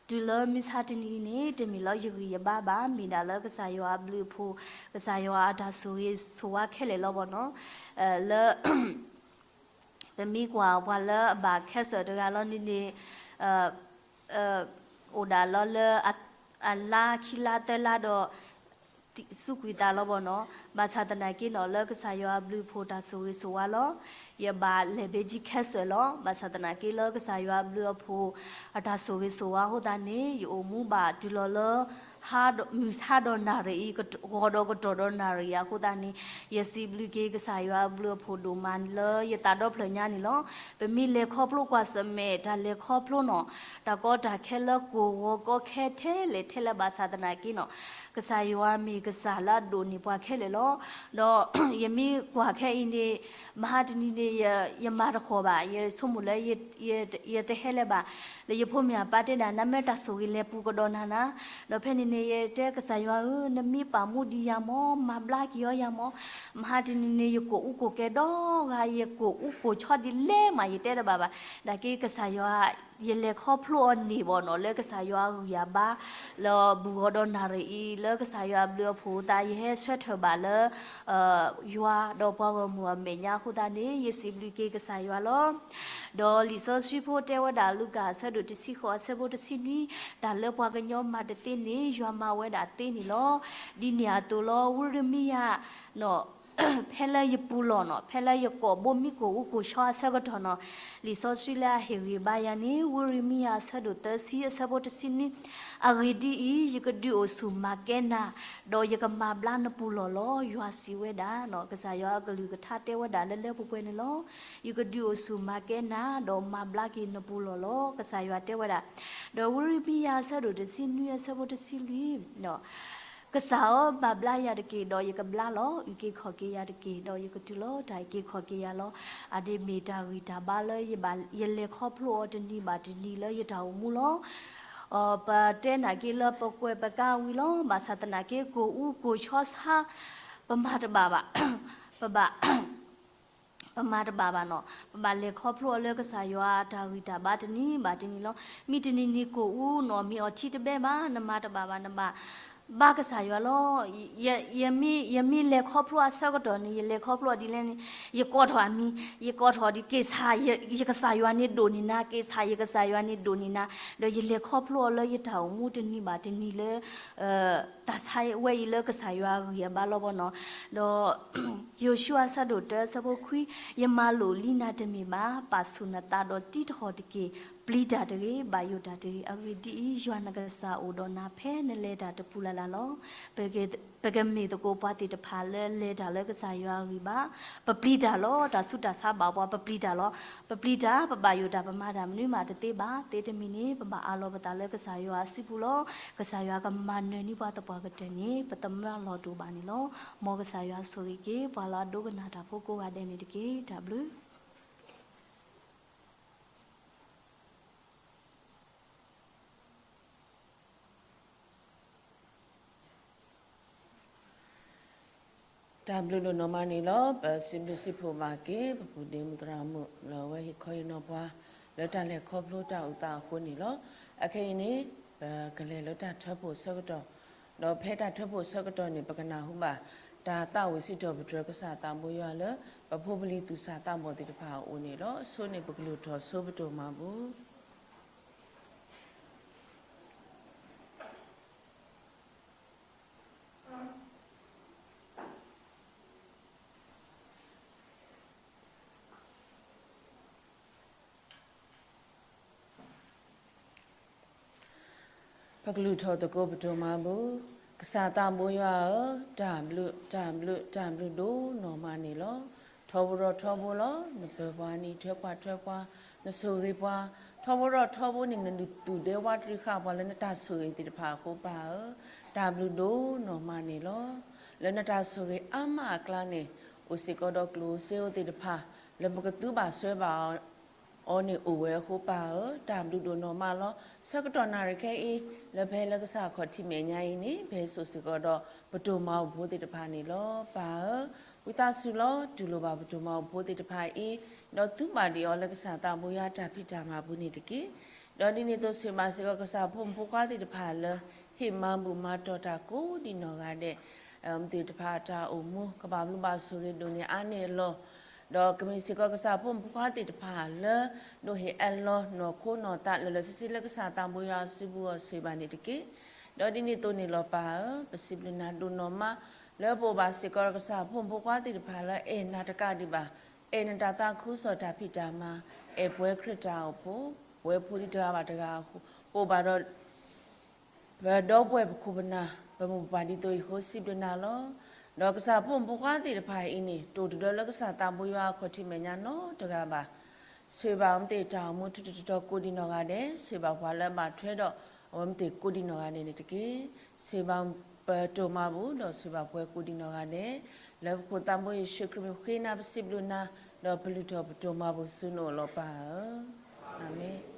တုၤလၢမုၢ်ဆါတနံၤအံၤန့ၣ် တမ့ၢ်လၢယဂံၢ်ယဘါဘၣ်, မ့ၢ်ဒၣ်လၢကစၢ်ယွၤအဘျုးအဖှိၣ်, ကစၢ်ယွၤအတၢ်ဆိၣ်ဂ့ၤဆိၣ်ဝါခဲလၢာ်လီၤဘၣ်နီၤ, လၢ ပမ့ၢ်ကွၢ်ပှၤလၢအဘၣ်ခဲစၢၣ်တဂၤလီၤန့ၣ်န့ၣ် အိၣ်ဒၣ်လီၤလၢ အလါခံလါသၢလါဒီး စူးကွံာ်သးလီၤဘၣ်နီၤ. ဘၣ်ဆၣ်သနာ်က့နီၤ လၢကစၢ်ယွၤအဘျုးအဖှိၣ်တၢ်ဆိၣ်ဂ့ၤဆိၣ်ဝါလီၤ. ယဘၣ်လဲၤဘ့ကံခဲစၢၣ်လီၤ. ဘၣ်ဆၣ်သနာ်က့လၢကစၢ်ယွၤအဘျုးအဖှိၣ် အတၢ်ဆိၣ်ဂ့ၤဆိၣ်ဝါအဃိသတးန့ၣ် ယအိၣ်မူဘၣ်တုၤလီၤလၢ ဟါဒီး မုၢ်ဟါဒီးနၣ်ရံၣ်အံၤ ဂီၤဒီးကတီၢ်ဒီးနၣ်ရံၣ်အံၤအဃိသတးန့ၣ် ယစံးဘျုးက့ၤကစၢ်ယွၤအဘျုးအဖှိၣ်ဒိၣ်မးလၢယသးဒီဖျၢၣ်ညါန့ၣ်လီၤ. ပမ့ၢ်လဲၤခီဖျိကွၢ်ဆၢၣ်မဲာ် တၢ်လဲၤခီဖျိနီၤ တၢ်ကီတၢ်ခဲလၢကိၢ်ဂီၤကီခဲထဲလဲၣ်ထဲလဲၣ်ဘၣ်ဆၣ်သနာ်က့နီၤ ကစၢ်ယွၤမ့ၢ်ကစၢ်လၢအဒိၣ်န့ၢ်ပှၤခဲလၢာ်လီၤ. ဒီးယမ့ၢ်ကွၢ်ခဲအံၤန့ၣ် မဟါတနံၤန့ၣ် ယမၤတဃီၤဘၣ် ယဆိကမိၣ်လၢ ယတဟဲလၢၤဘၣ် လၢယဖိမုၣ်အပၢ်တဲဒၣ် နမ့ၢ်တၢ်ဆိၣ်ဂ့ၤလဲၤပူၤကဒီးနၤနၤ ဒီးဖဲန့ၣ်န့ၣ် ယတဲကစၢ်ယွၤဧၢ နမ့ၢ်ပာ်မူဒံးယၤမၢ် မၤဘျါက့ၤအီၤယၤမၢ်. မဟါတနံၤန့ၣ် ယကိာ်အူကိာ်ကဲဒီဂၤ ယကိာ်အူကိာ်ဆီဒ်လဲၣ်မး ယတဲတဘၣ်ဘၣ်. နာ်က့ကစၢ်ယွၤ ယလဲၤခီဖျိအီၤန့ၢ်ဘၣ်နီၤ လၢကစၢ်ယွၤအဂံၢ်အဘါ လၢဘူၣ်ဂီၤဒီးနၣ်ရံၣ်အံၤ လၢကစၢ်ယွၤအဘျုးအဖှိၣ်အသး ယဟဲဆၢထၢၣ်ဘၣ်လၢ ယွၤဒီးပှၤဂီၢ်မုၢ်အမဲာ်ညါအဃိသတးန့ၣ် ယစံးဘျုးက့ၤကစၢ်ယွၤလီၤ. ဒီးလံာ်စီဆှံဖိတဲဝဲဒၣ် လူၤကၣ် အဆၢဒိၣ်တဆံဃိး အဆၢဖိတဆံနွံ တၢ်လၢပှၤကညီမၤတသ့န့ၣ် ယွၤမၤဝဲဒၣ်သ့န့ၣ်လီၤ. ဒ်န့ၣ်အသိးလီၤ ဝံရမံယၤ ဖဲလၢယပူၤလီၢ်နီၤ ဖဲလၢယကိာ်ဘိမံကိာ်အူကိာ်ဆီအဆၢကတီၢ်နီၤ လံာ်စီဆှံလၢအဟ့ၣ်ဂံၢ်ဘါယၤန့ၣ် ဝံရမံယၤအဆၢဒိၣ်သၢဆံ အဆၢဖိတဆံနွံ အဂ့ၢ်ဒ်အံၤ, ယကဒုးအိၣ်ဆူၣ်မၤကဲနၤ, ဒီးယကမၤဘျါနပူၤလီၢ်လီၤ. ယွၤစံးဝဲဒၣ်, ကစၢ်ယွၤအကလုၢ်ကထါတဲဝဲဒၣ်လၢလၢပှဲၤပှဲၤန့ၣ်လီၤ. ယကဒုးအိၣ်ဆူၣ်မၤကဲနၤ, ဒီးမၤဘျါက့ၤနပူၤလီၢ်လီၤ. ကစၢ်ယွၤတဲဝဲဒၣ်, ဒီးဝံရမံယၤအဆၢဒိၣ်တဆံနွံ အဆၢဖိတဆံလွံၢ် ကစၢ်ဧၢ, မၤဘျါယၤတက့ၢ်, ဒီးယကဘျါလီၤ. အုၣ်က့ၤခီၣ်က့ၤယၤတက့ၢ်, ဒီးယကတုၤလီၤတၢ်အုၣ်က့ၤခီၣ်က့ၤယၤလီၤ. အဒ့မ့ၢ်တၢ်ဂံၢ်တၢ်ဘါလၢယဘၣ် ယလဲၤခီဖျိအီၤတနံၤဘၣ်တနံၤလၢယတၢ်အိၣ်မူလီၤ. ပတဲနာ်က့လၢပကွဲးပကါဝံၤလီၤ. ဘၣ်ဆၣ်သနာ်က့ ကိၢ်အူကိၢ်ဆီဆါ ပမၤတဘၣ်ဘၣ်. ပဘၣ် ပမၤတဘၣ်ဘၣ်နီၤ. ပဘၣ်လဲၤခီဖျိအီၤလၢကစၢ်ယွၤတၢ်ဂံၢ်တၢ်ဘါတနံၤဘၣ်တနံၤလီၤ. မ့ၢ်တနံၤနံၤကိၢ်အူနီၤ မ့ၢ်အီၣ်ထံတဘဲဘၣ် နမၤတဘၣ်ဘၣ် နဘၣ်ဘါကစၢ်ယွၤလီၤ. ယမ့ၢ်လဲၤခီဖျိအဆၢကတီၢ်န့ၣ် ယလဲၤခီဖျိအီၤဒ်လဲၣ်န့ၣ် ယကိးထီၣ်အမံၤ, ယကိးထီၣ်ဒ်က့ၤဆၣ် ယကစၢ်ယွၤန့ၣ်ဒိၣ်န့ၢ်နၤ, က့ၤဆၣ် ယကစၢ်ယွၤန့ၣ်ဒိၣ်န့ၢ်နၤ, ဒီးယလဲၤခီဖျိအီၤလၢယတၢ်အိၣ်မူတနံၤဘၣ်တနံၤလၢ တၢ်ဆါဝဲအံၤလၢကစၢ်ယွၤအဂံၢ်အဘါလီၤဘီနီၤ. ဒီး ယိၤၡူအဆၢဒိၣ်တၢ အဆၢဖိခွံ, ယမၤလိာ်လံနၤတမ့ၢ်ဘၣ်, ပာ်ဆူၣ်နသးဒီးတံထီၣ်တက့ၢ်. ပျံၤတၢ်တဂ့ၤ, ဘၣ်ယိၣ်တၢ်တဂ့ၤ. အဂ့ၢ်ဒ်အံၤ, ယွၤနကစၢ်အိၣ်ဒီးနၤဖဲနလဲၤတၢ်တပူၤလၢ်လၢ်လီၤ. ပကမ့ၢ်သကိးပှၤသ့ၣ်တဖၣ်လၢလဲၤတၢ်လၢကစၢ်ယွၤအဂံၢ်ဘါ, ပပျံၤတၢ်လီၤ. တၢ်ဆူးတၢ်ဆါဘၣ်ပှၤ ပပျံၤတၢ်လီၤ. ပပျံၤတၢ် ပဘၣ်ယိၣ်တၢ် ပမၤတၢ်မနုၤမးတသ့ဘၣ်. သ့တမံၤန့ၣ် ပဘၣ်အးလီၤပသးလၢကစၢ်ယွၤအစုပူၤလီၤ. ကစၢ်ယွၤကမၤနၢၤန့ၢ်ပှၤသပှၢ်ကတၢၢ်န့ၣ် ပသမၢလီၤတူာ်ဘၣ်န့ၣ်လီၤ. မ်ကစၢ်ယွၤဆိၣ်ဂ့ၤက့ၤ ပှၤလၢအဒိကနၣ်တၢ်ဖိကိးဂၤဒဲးန့ၣ်တက့ၢ်. တၢ်ဘျုး တၢ်ဘျုးဒိၣ်နီၢ်မးန့ၣ်လီၤ. ပစံးဘျုးစံးဖှိၣ်ဘၣ်က့ၤ ပပုၢ်ဒ့မုၣ်သရၣ်မုၣ် လၢအဝဲဟ့ၣ်ခီဟ့ၣ်နီၤပှၤ လၢတၢ်လဲၤခီဖျိတၢ်အိၣ်သးအဃိန့ၣ်လီၤ. အခဲအံၤန့ၣ် ပကလဲၤလၢတၢ်ထၢဖှိၣ်ဆၢကတီၢ်, ဒီးဖဲတၢ်ထၢဖှိၣ်ဆၢကတီၢ်န့ၣ် ပကနၢ်ဟူဘၣ် တၢ်သးဝံၣ်စံးထီၣ်ပတြၢၤကစၢ်သးဘိယွၤလၢ ပဖိပလံၤသူၣ်စၢ်သးဘီၣ်သ့ၣ်တဖၣ်အအိၣ်န့ၣ်လီၤ. အဆိန့ၣ် ပကလုၢ်ထီၣ်ဆိပတိၢ်မၤဘူၣ် ပကလုၢ်ထီၣ်သကိးပတိၢ်မၤဘူၣ်. ကစၢ်သးဘိယွၤဧၢ, တၢ်ဘျုး တၢ်ဘျုး တၢ်ဘျုးဒိၣ်နီၢ်မးန့ၣ်လီၤ. ထီဘိဒီးထီဘိလီၤ. နပၢၤပှၤ နထၢကွၢ်ထွဲပှၤ, နဆိၣ်ဂ့ၤပှၤ, ထီဘိဒီးထီဘိန့ၣ် နဒုးသူၣ်ဒဲဝးတရံးဃာ်ပှၤလၢနတၢ်ဆိၣ်ဂ့ၤသ့ၣ်တဖၣ်အဃိ ပၢ်ဧၢ, တၢ်ဘျုးဒိၣ်နီၢ်မးန့ၣ်လီၤ. လၢနတၢ်ဆိၣ်ဂ့ၤအါမးအကျါန့ၣ် အိၣ်စ့ၢ်ကီးဒီးကျိၣ်စ့ဧိၤသ့ၣ်တဖၣ် လၢပကသူဘၣ်စွဲဘၣ် အီၤန့ၣ်အိၣ်ဝဲအဃိ ပၢ်ဧၢ, တၢ်ဘျုးဒိၣ်နီၢ်မးလီၤ. ဆၢကတီၢ်နၣ်ရံၣ်ခဲအံၤ လၢပဟဲလၢကစၢ်ခီၣ်ထံးမဲာ်ညါအံၤန့ၣ် ပဟဲစိာ်စ့ၢ်ကီးဒီးပတိၢ်မၤအိၣ်ဖိသ့ၣ်တဖၣ်န့ၣ်လီၤ. ပၢ်ဧၢ, ဝံသးစူၤလီၤ တူၢ်လိာ်ဘၣ်ပတိၢ်မၤအိၣ်ဖိသ့ၣ်တဖၣ်အံၤ, ဒီးသူဘၣ်ဒံးအီၤလၢကစၢ်သးဘိယွၤတၢ်ဖံးတၢ်မၤပူၤန့ၣ်တက့ၢ်. ဒီးဒ်န့ၣ်အသိး ဆိၣ်ဂ့ၤဘၣ်စ့ၢ်ကီးကစၢ်ဖိမုၣ်ဖိခွါသ့ၣ်တဖၣ်လၢ ဟ့ၣ်မၤဘူၣ်မၤတီၢ်တၢ်ကိးဒံးနီၢ်ဂၤဒဲး သ့ၣ်တဖၣ်အတၢ်အိၣ်မူ ကဘၣ်ဘျုးဘၣ်ဆိၣ်ဂ့ၤဒိၣ်န့ၢ်အါန့ၢ်အလီၢ်, ဒီးကမ့ၢ်စ့ၢ်ကီးကစၢ်ဖိမုၣ်ဖိခွါသ့ၣ်တဖၣ်လၢ ဒိးဟ့ၣ်အလီၤနီၢ်ခိနီၢ်သးလၢာ်လၢာ်ဆ့ဆ့လၢကစၢ်သးဘိယွၤအစုပူၤအီၤဆိၣ်ဂ့ၤဘၣ်န့ၣ်တက့ၢ်. ဒီးဒ်န့ၣ်အသိးန့ၣ်လီၤပၢ်ဧၢ, ပစံးဘျုးနၤဒိၣ်နီၢ်မး လၢပအိၣ်ဘၣ်စ့ၢ်ကီးဒီးကစၢ်ဖိမုၣ်ဖိခွါသ့ၣ်တဖၣ်လၢအဲၣ်နၤတကးဒံးဘၣ်, အဲၣ်နတၢ်သးခုကစီၣ်တၢ်ဖံးတၢ်မၤ, အဲၣ်ပှဲၤခရံာ်တၢ်အိၣ်ဖှိၣ်, ပဝဲဖိဒံတဂၤဘၣ်တဂၤအဃိ, ပအိၣ်ဘၣ်ဒီး ပဒီပုၢ်ဝဲၢ်ပခိၣ်ပနၢ် ပမိၢ်ပပၢ်ဒ်သိးအံၤအဃိ စံးဘျုးနၤလီၤ. ဒီးကစၢ်ဖိမုၣ်ဖိခွါသ့ၣ်တဖၣ်အံၤန့ၣ် တအိၣ်တဒၢလၢကစၢ်သးဘိယွၤအခီၣ်ထံးမဲာ်ညါနီတဂၤဘၣ်. ဆိၣ်ဂ့ၤဘၣ်အဝဲသ့ၣ်တၢ်အိၣ်မူထူထူတီတီကိးဒံးနီၢ်ဂၤဒဲး, ဆိၣ်ဂ့ၤဘၣ်ပှၤလၢအဘၣ်ထွဲဒီးအဝဲသ့ၣ်ကိးဒံးနီၢ်ဂၤဒဲးန့ၣ်တက့ၢ်. ဆိၣ်ဂ့ၤဘၣ်ပတိၢ်မၤဘူၣ် ဒီးဆိၣ်ဂ့ၤဘၣ်ပှၤကိးဒံးနီၢ်ဂၤဒဲး, လၢပခိၣ်သးဘိယ့ၣ်ၡူးခရံာ်မံၤဃ့နၤပစံးဘျုးနၤ, ဒီးပလုၢ်ထီၣ်ပတိၢ်မၤဘူၣ်ဆူနအိၣ်လီၤပၢ်ဧၢ. အၤမ့ၣ်.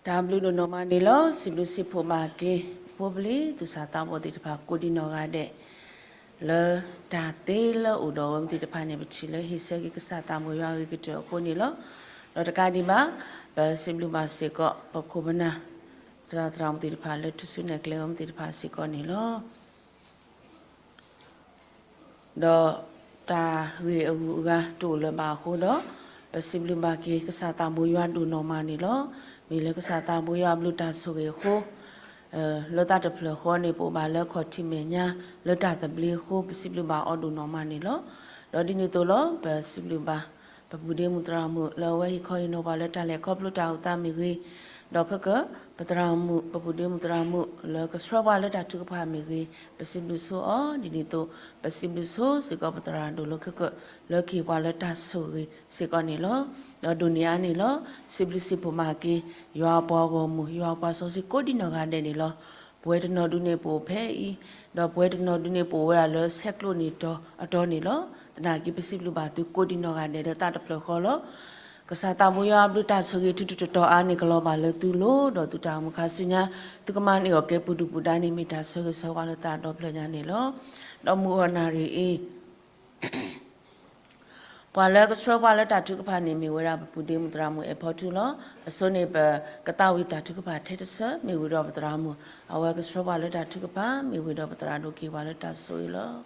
တၢ်ဘျုးဒိၣ်နီၢ်မးန့ၣ်လီၤ. စံးဘျုးစံးဖှိၣ်ဘၣ်က့ၤ ဖိပလံၤသူၣ်စၢ်သးဘီၣ်သ့ၣ်တဖၣ် ကိးဒံနီၢ်ဂၤဒဲး လၢတၢ်သ့လၢအိၣ်ဒီးအဝဲသ့ၣ်တဖၣ်န့ၣ် ပထံၣ်လၢဟ့ၣ်ဆၢက့ၤကစၢ်သးဘိယွၤအဂ့ၤကတၢၢ်အဃိန့ၣ်လီၤ. ဒီးတကးဒံးဘၣ် ပစံးဘျုးဘၣ်စ့ၢ်ကီး ပခိၣ်ပနၢ် သရၣ်သရၣ်မုၣ်သ့ၣ်တဖၣ်လၢထူၣ်စုနဲၣ်ကျဲအဝဲသ့ၣ်တဖၣ်စ့ၢ်ကီးန့ၣ်လီၤ. ဒီးတၢ်ဂ့ၢ်အဂုၤအဂၤတအိၣ်လၢၤဘၣ်အဃိဒီး ပစံးဘျုးဘၣ်က့ၤကစၢ်သးဘိယွၤဒိၣ်နီၢ်မးန့ၣ်လီၤ. မ့ၢ်လၢကစၢ်သးဘိယွၤအဘျုးတၢ်ဆိၣ်ဂ့ၤအဃိ လၢသးတဖျၢၣ်ဃီန့ၣ် ပအိၣ်ဘၣ်လၢခီၣ်ထံးမဲာ်ညါ လၢတၢ်သဘျ့အဃိ ပစံးဘျုးဘၣ်အီၤဒိၣ်နီၢ်မးန့ၣ်လီၤ. ဒီးဒ်န့ၣ်အသိးလီၤ ပစံးဘျုးဘၣ် ပပုၢ်ဒ့မုၣ်သရၣ်မုၣ်လၢအဝဲဟ့ၣ်ခီဟ့ၣ်နီၤပှၤလၢတၢ်လဲၤခီဖျိတၢ်အိၣ်သးမ့ၢ်ဂ့ၤ, ဒီးခဲကၢၣ် ပသရၣ်မုၣ် ပပုၢ်ဒ့မုၣ်သရၣ်မုၣ်လၢကဆှၢပှၤလၢတၢ်ထုကဖၣ်မ့ၢ်ဂ့ၤ, ပစံးဘျုးဆိအီၤ ဒ်န့ၣ်အသိး ပစံးဘျုးဆိစ့ၢ်ကီးပသရၣ်ဒိၣ်လၢခဲကၢၣ် လၢကဟ့ၣ်ပှၤလၢတၢ်ဆိၣ်ဂ့ၤစ့ၢ်ကီးန့ၣ်လီၤ. ဒီးဒိၣ်န့ၢ်အါန့ၣ်လီၤ စံးဘျုးစံးဖှိၣ်မးက့ၤ ယွၤအပှၤဂီၢ်မုၢ် ယွၤအပှၤစီဆှံကိးဒံနီၢ်ဂၤဒဲးန့ၣ်လီၤ. ပဝဲတနီၤဒုန့ၣ်ပအိၣ်ဖဲအံၤ, ဒီးပဝဲတနီၤဒုန့ၣ်ပအိၣ်ဝဲဒၣ်လၢဆဲးကျိးန့ၣ်တီၤအတီၤန့ၣ်လီၤ. သနာ်က့ပစံးဘျုးဘၣ်သုကိးဒံနီၢ်ဂၤဒဲးလၢသးတဖျၢၣ်ဃီလီၤ. ကစၢ်သးဘိယွၤအဘျုးတၢ်ဆိၣ်ဂ့ၤထူးထူးတီၤတီၤအါန့ၣ် ကလီၤဘၣ်လၢသုလိၤ, ဒီးသုတၢ်အိၣ်မူခါဆူညါ သုကမၤန့ၢ်အီၣ်ကဲပူၤဒုၣ်ပူၤဒါန့ၣ် မ့ၢ်တၢ်ဆၢဂ့ၤဆၢဝါလၢသးဒီဖျၢၣ်ညါန့ၣ်လီၤ. ဒီးမုၢ်ဂီၢ်နၣ်ရံၣ်အံၤ ပှၤလၢကဆှၢပှၤလၢတၢ်ထုကဖၣ်န့ၣ် မ့ၢ်ဝဲဒၣ်ပပုၢ်ဒ့မုၣ်သရၣ်မုၣ်အဲၣ်ဖီထူလီၤ. အဆိန့ၣ် ပကသးဝံၣ်တၢ်ထုကဖၣ်ထဲတဆၢ မ့ၢ်ဝံၤဒီးပသရၣ်မုၣ် အဝဲကဆှၢပှၤလၢတၢ်ထုကဖၣ် မ့ၢ်ဝံၤဒီးပသရၣ်ဒိၣ်ကဟ့ၣ်ပှၤလၢတၢ်ဆိၣ်ဂ့ၤလီၤ.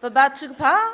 ပဘါထုကဖၣ်,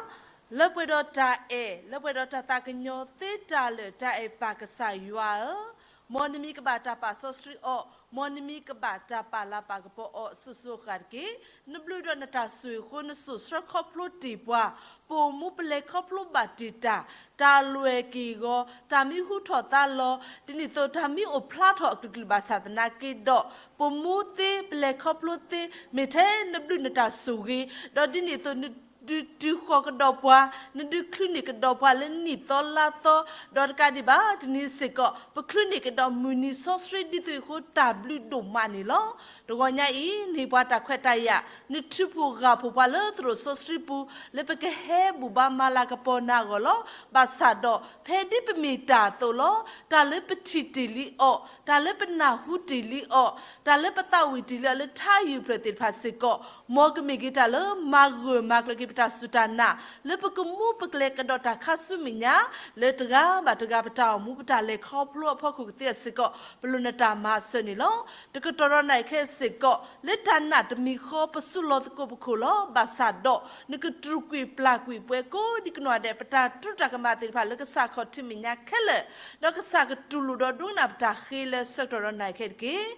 လၢပှဲၤဒီးတၢ်အဲၣ်, လၢပှဲၤဒီးတၢ်သးကညီၤသ့တၢ်လၢာ် တၢ်အဲၣ်ပၢ်ကစၢ်ယွၤဧၢ, မ်နမံၤကဘၣ်တၢ်ပာ်စီဆှံအီၤ, မ်နမံၤကဘၣ်တၢ်ပာ်လၤပာ်ကပီၤအီၤ စိၤစိၤဃၣ်ဃၣ်တက့ၢ်. နဘျုးဒီးနတၢ်ဆိၣ်ဂ့ၤအဃိ နစိာ်ဆှၢခီဖျိတ့ၢ်ပှၤ, ပအိၣ်မူပလဲၤခီဖျိဘၣ်တ့ၢ်တၢ်, တၢ်လွဲၢ်က့ၢ်ဂီၤ, တၢ်မံဟူထီၣ်သါလီၤ, ဒ်န့ၣ်အသိးတၢ်မံအိၣ်ဖျါထီၣ်အကလုာ်ကလုာ်ဘၣ်ဆၣ်သနာ်က့ဒီး, ပအိၣ်မူသ့ ပလဲၤခီဖျိသ့, မ့ၢ်ထဲနဘျုးနတၢ်ဆိၣ်ဂ့ၤ, ဒီးဒ်န့ၣ်အသိးန ဒုးတုၤဃီၤကဒီးပှၤ, နဒုးချုးန့ၢ်ကဒီးပှၤလၢနံၣ်သီလါသီ, ဒီးတကးဒံးဘၣ် တနံၤစ့ၢ်ကီး ပချုးန့ၢ်ကဒီးမုၢ်နံၤစီဆှံဒ်သိးအံၤအဃိ တၢ်ဘျုးဒိၣ်မးန့ၣ်လီၤ. တဂီၤညါအံၤ နဟ့ၣ်ပှၤတၢ်ခွဲးတၢ်ယာ်, နထုးဖှိၣ်ဂၢ်ဖှိၣ်ပှၤလၢသရိာ်စီဆှံပူၤ လၢပကဟဲဘူၣ်ဘါမၤလၤကပီၤနၤအဂီၢ်လီၤ. ဘၣ်ဆၣ်ဒီး ဖဲဒ်ပမ့ၢ်တၢ်အသိးလီၤ. တၢ်လၢပထံၣ်တ့ၢ်လံအီၤ, တၢ်လၢပနၢ်ဟူတ့ၢ်လံအီၤ, တၢ်လၢပသးဝံၣ်တ့ၢ်လံအီၤလၢထါယုၢ်ဖျၢၣ်သ့ၣ်တဖၣ်စ့ၢ်ကီး, မ်ကမ့ၢ်က့ၤတၢ်လၢမၤဂၢၢ်မၤကျၢၤက့ၤပတၢ်စူၢ်တၢ်နာ်, လၢပကမူပကလဲၤကဒီးတၢ်ခါဆူမဲာ်ညါ, လၢတဂၤဘၣ်တဂၤပတၢ်အိၣ်မူ ပတၢ်လဲၤခီဖျိအဖီခိၣ်ကသ့အစ့ၢ်ကီး ပလိၣ်နတၢ်မၤစၢၤန့ၣ်လီၤ. တကတီၢ်ဒီးနၤခဲစ့ၢ်ကီး လၢတၢ်နာ်တမံၤဃီ ပစုလီၤသကိးပခိၣ်လီၤ. ဘၣ်ဆၣ်ဒီး နကတြူာ်ကွံာ်ပျၢ်ကွံာ်ပှၤကိးဒံကနီၢ်ဒဲး ပတၢ်တူၢ်တၢ်ကမၣ်သ့ၣ်တဖၣ်လၢကစၢ်ခီၣ်ထံးမဲာ်ညါခဲလၢာ်, ဒီးကစၢ်ကတူၢ်လိာ်ဒီးဒိကနၣ်ပတၢ်ဃ့လၢဆၢကတီၢ်ဒီးနၤခဲတက့ၢ်.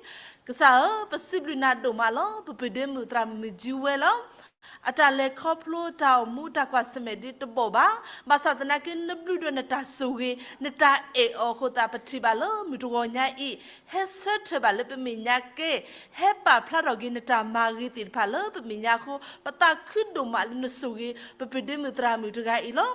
ကစၢ်ဧၢ, ပစံးဘျုးနၤဒိၣ်မးလီၤ. ပပုၢ်ဒ့မုၣ်သရၣ်မုၣ်ကၠံဝဲလီၤ. အတၢ်လဲၤခီဖျိတၢ်အိၣ်မူတၢ်ကွၢ်ဆၢၣ်မဲာ်ဒ်တဘီၣ်ဘၣ်. ဘၣ်ဆၣ်သနာ်က့ နဘျုးဒီးနတၢ်ဆိၣ်ဂ့ၤ နတၢ်အဲၣ်အီၤအဃိသတး ပထံၣ်ဘၣ်လၢမုၢ်တဂီၤညါအံၤ ဟဲဆၢထၢၣ်ဘၣ်လၢပမဲာ်ညါကဲ, ဟဲပာ်ဖျါထီၣ်က့ၤနတၢ်မၤဂ့ၤသ့ၣ်တဖၣ်လၢပမဲာ်ညါအဃိ ပသးခုဒိၣ်မးလၢနဆိၣ်ဂ့ၤ ပပုၢ်ဒ့မုၣ်သရၣ်မုၣ်တဂၤအံၤလီၤ.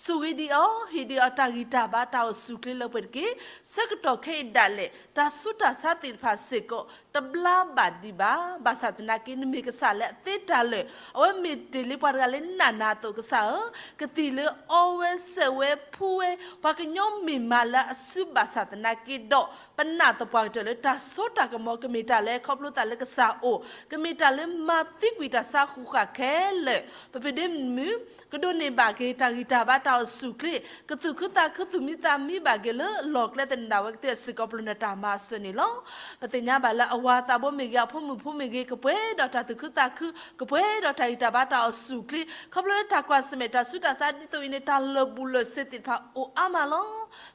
ဆိၣ်ဂ့ၤဒံးအီၤ, ဟ့ၣ်ဒံးအီၤတၢ်ဂံၢ်တၢ်ဘါတၢ်အိၣ်ဆူၣ်အိၣ်ချ့လၢပှဲၤတက့ၢ်. ဆၢကတီၢ်ခဲအံၤဒၣ်လဲာ် တၢ်ဆူးတၢ်ဆါသ့ၣ်တဖၣ်စ့ၢ်ကီး တဘျါဘၣ်ဒံးဘၣ်. ဘၣ်ဆၣ်သနာ်က့ နမ့ၢ်ကစၢ်လၢအသ့တၢ်လၢာ်, အဝဲမ့ၢ်တ့ၢ်လံပှၤတဂၤလၢနးနးအသိးကစၢ်ဧၢ, ကသံၣ်လၢအီဝဲစဲးဝဲဖှူဝဲ ပှၤကညီမ့ၢ်မးလၢအစုဘၣ်ဆၣ်သနာ်က့ဒီး ပနာ်သပှၢ်ကတၢၢ်လၢတၢ်စိတၢ်ကမီၤ ကမ့ၢ်တၢ်လၢခီဖျိသးလၢကစၢ်အိၣ်, ကမ့ၢ်တၢ်လၢမၤသံကွံာ်တၢ်ဆါဃုာ်ဃာ်ခဲလၢာ်, ပပုၢ်ဒ့မုၣ် ကဒိးန့ၢ်ဘၣ်က့ၤတၢ်ဂံၢ်တၢ်ဘါတၢ်အိၣ်ဆူၣ်အိၣ်ချ့, ကသူၣ်ခုသးခုသူၣ်မံသးမံဘၣ်က့ၤလၢအလီၢ်ကျဲသနၢ်ဝဲကသ့ၣ်စ့ၢ်ကီး ပလိၣ်နတၢ်မၤစၢၤန့ၣ်လီၤ. ပသ့ၣ်ညါဘၣ်လၢအဝၤသးဘိမ့ၢ်ဂ့ၤ အဖိမုၣ်ဖိမ့ၢ်ဂ့ၤ ကပှဲၤဒီးတၢ်သူၣ်ခုသးခု, ကပှဲၤဒီးတၢ်ဂံၢ်တၢ်ဘါတၢ်အိၣ်ဆူၣ်အိၣ်ချ့, ခီဖျိလၢတၢ်ကွၢ်ဆၢၣ်မဲာ်တၢ်ဆူးတၢ်ဆါဒ်သိးအံၤန့ၣ် တၢ်လၢာ်ဘူၣ်လၢာ်စ့ၤသ့ၣ်တဖၣ်အိၣ်အါမးလီၤ.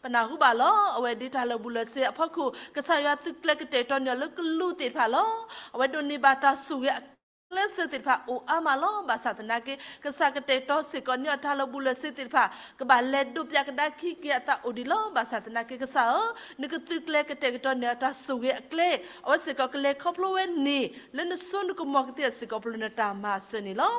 ပနၢ်ဟူဘၣ်လီၤ. အဝဲဒ်တၢ်လၢာ်ဘူၣ်လၢာ်စ့ၤအဖီခိၣ် ကစၢ်ယွၤသုးကျဲၤကတဲာ်ကတီၤန့ၢ်အီၤလၢကလူးသ့ၣ်တဖၣ်လီၤ. အဝဲဒိးန့ၢ်ဘၣ်တၢ်ဆိၣ်ဂ့ၤအကျဲးစၢးသ့ၣ်တဖၣ်အိၣ်အါမးလီၤ. ဘၣ်ဆၣ်သနာ်က့ ကစၢ်ကတဲာ်ကတီၤစ့ၢ်ကီးန့ၢ်အီၤတၢ်လၢာ်ဘူၣ်လၢာ်စ့ၤသ့ၣ်တဖၣ် ကဘၣ်လဲၤဒိးပၠးကဒါက့ၤက့ၤအသးအိၣ်ဒံးလီၤ. ဘၣ်ဆၣ်သနာ်က့ကစၢ်ဧၢ, နကသုးကျဲၤကတဲာ်ကတီၤန့ၢ်အီၤတၢ်ဆိၣ်ဂ့ၤအကျဲ, အဝဲစ့ၢ်ကီးကလဲၤခီဖျိဝဲန့ၣ် လၢနစိနကမီၤကသ့ၣ်စ့ၢ်ကီး ပလိၣ်နတၢ်မၤစၢၤန့ၣ်လီၤ.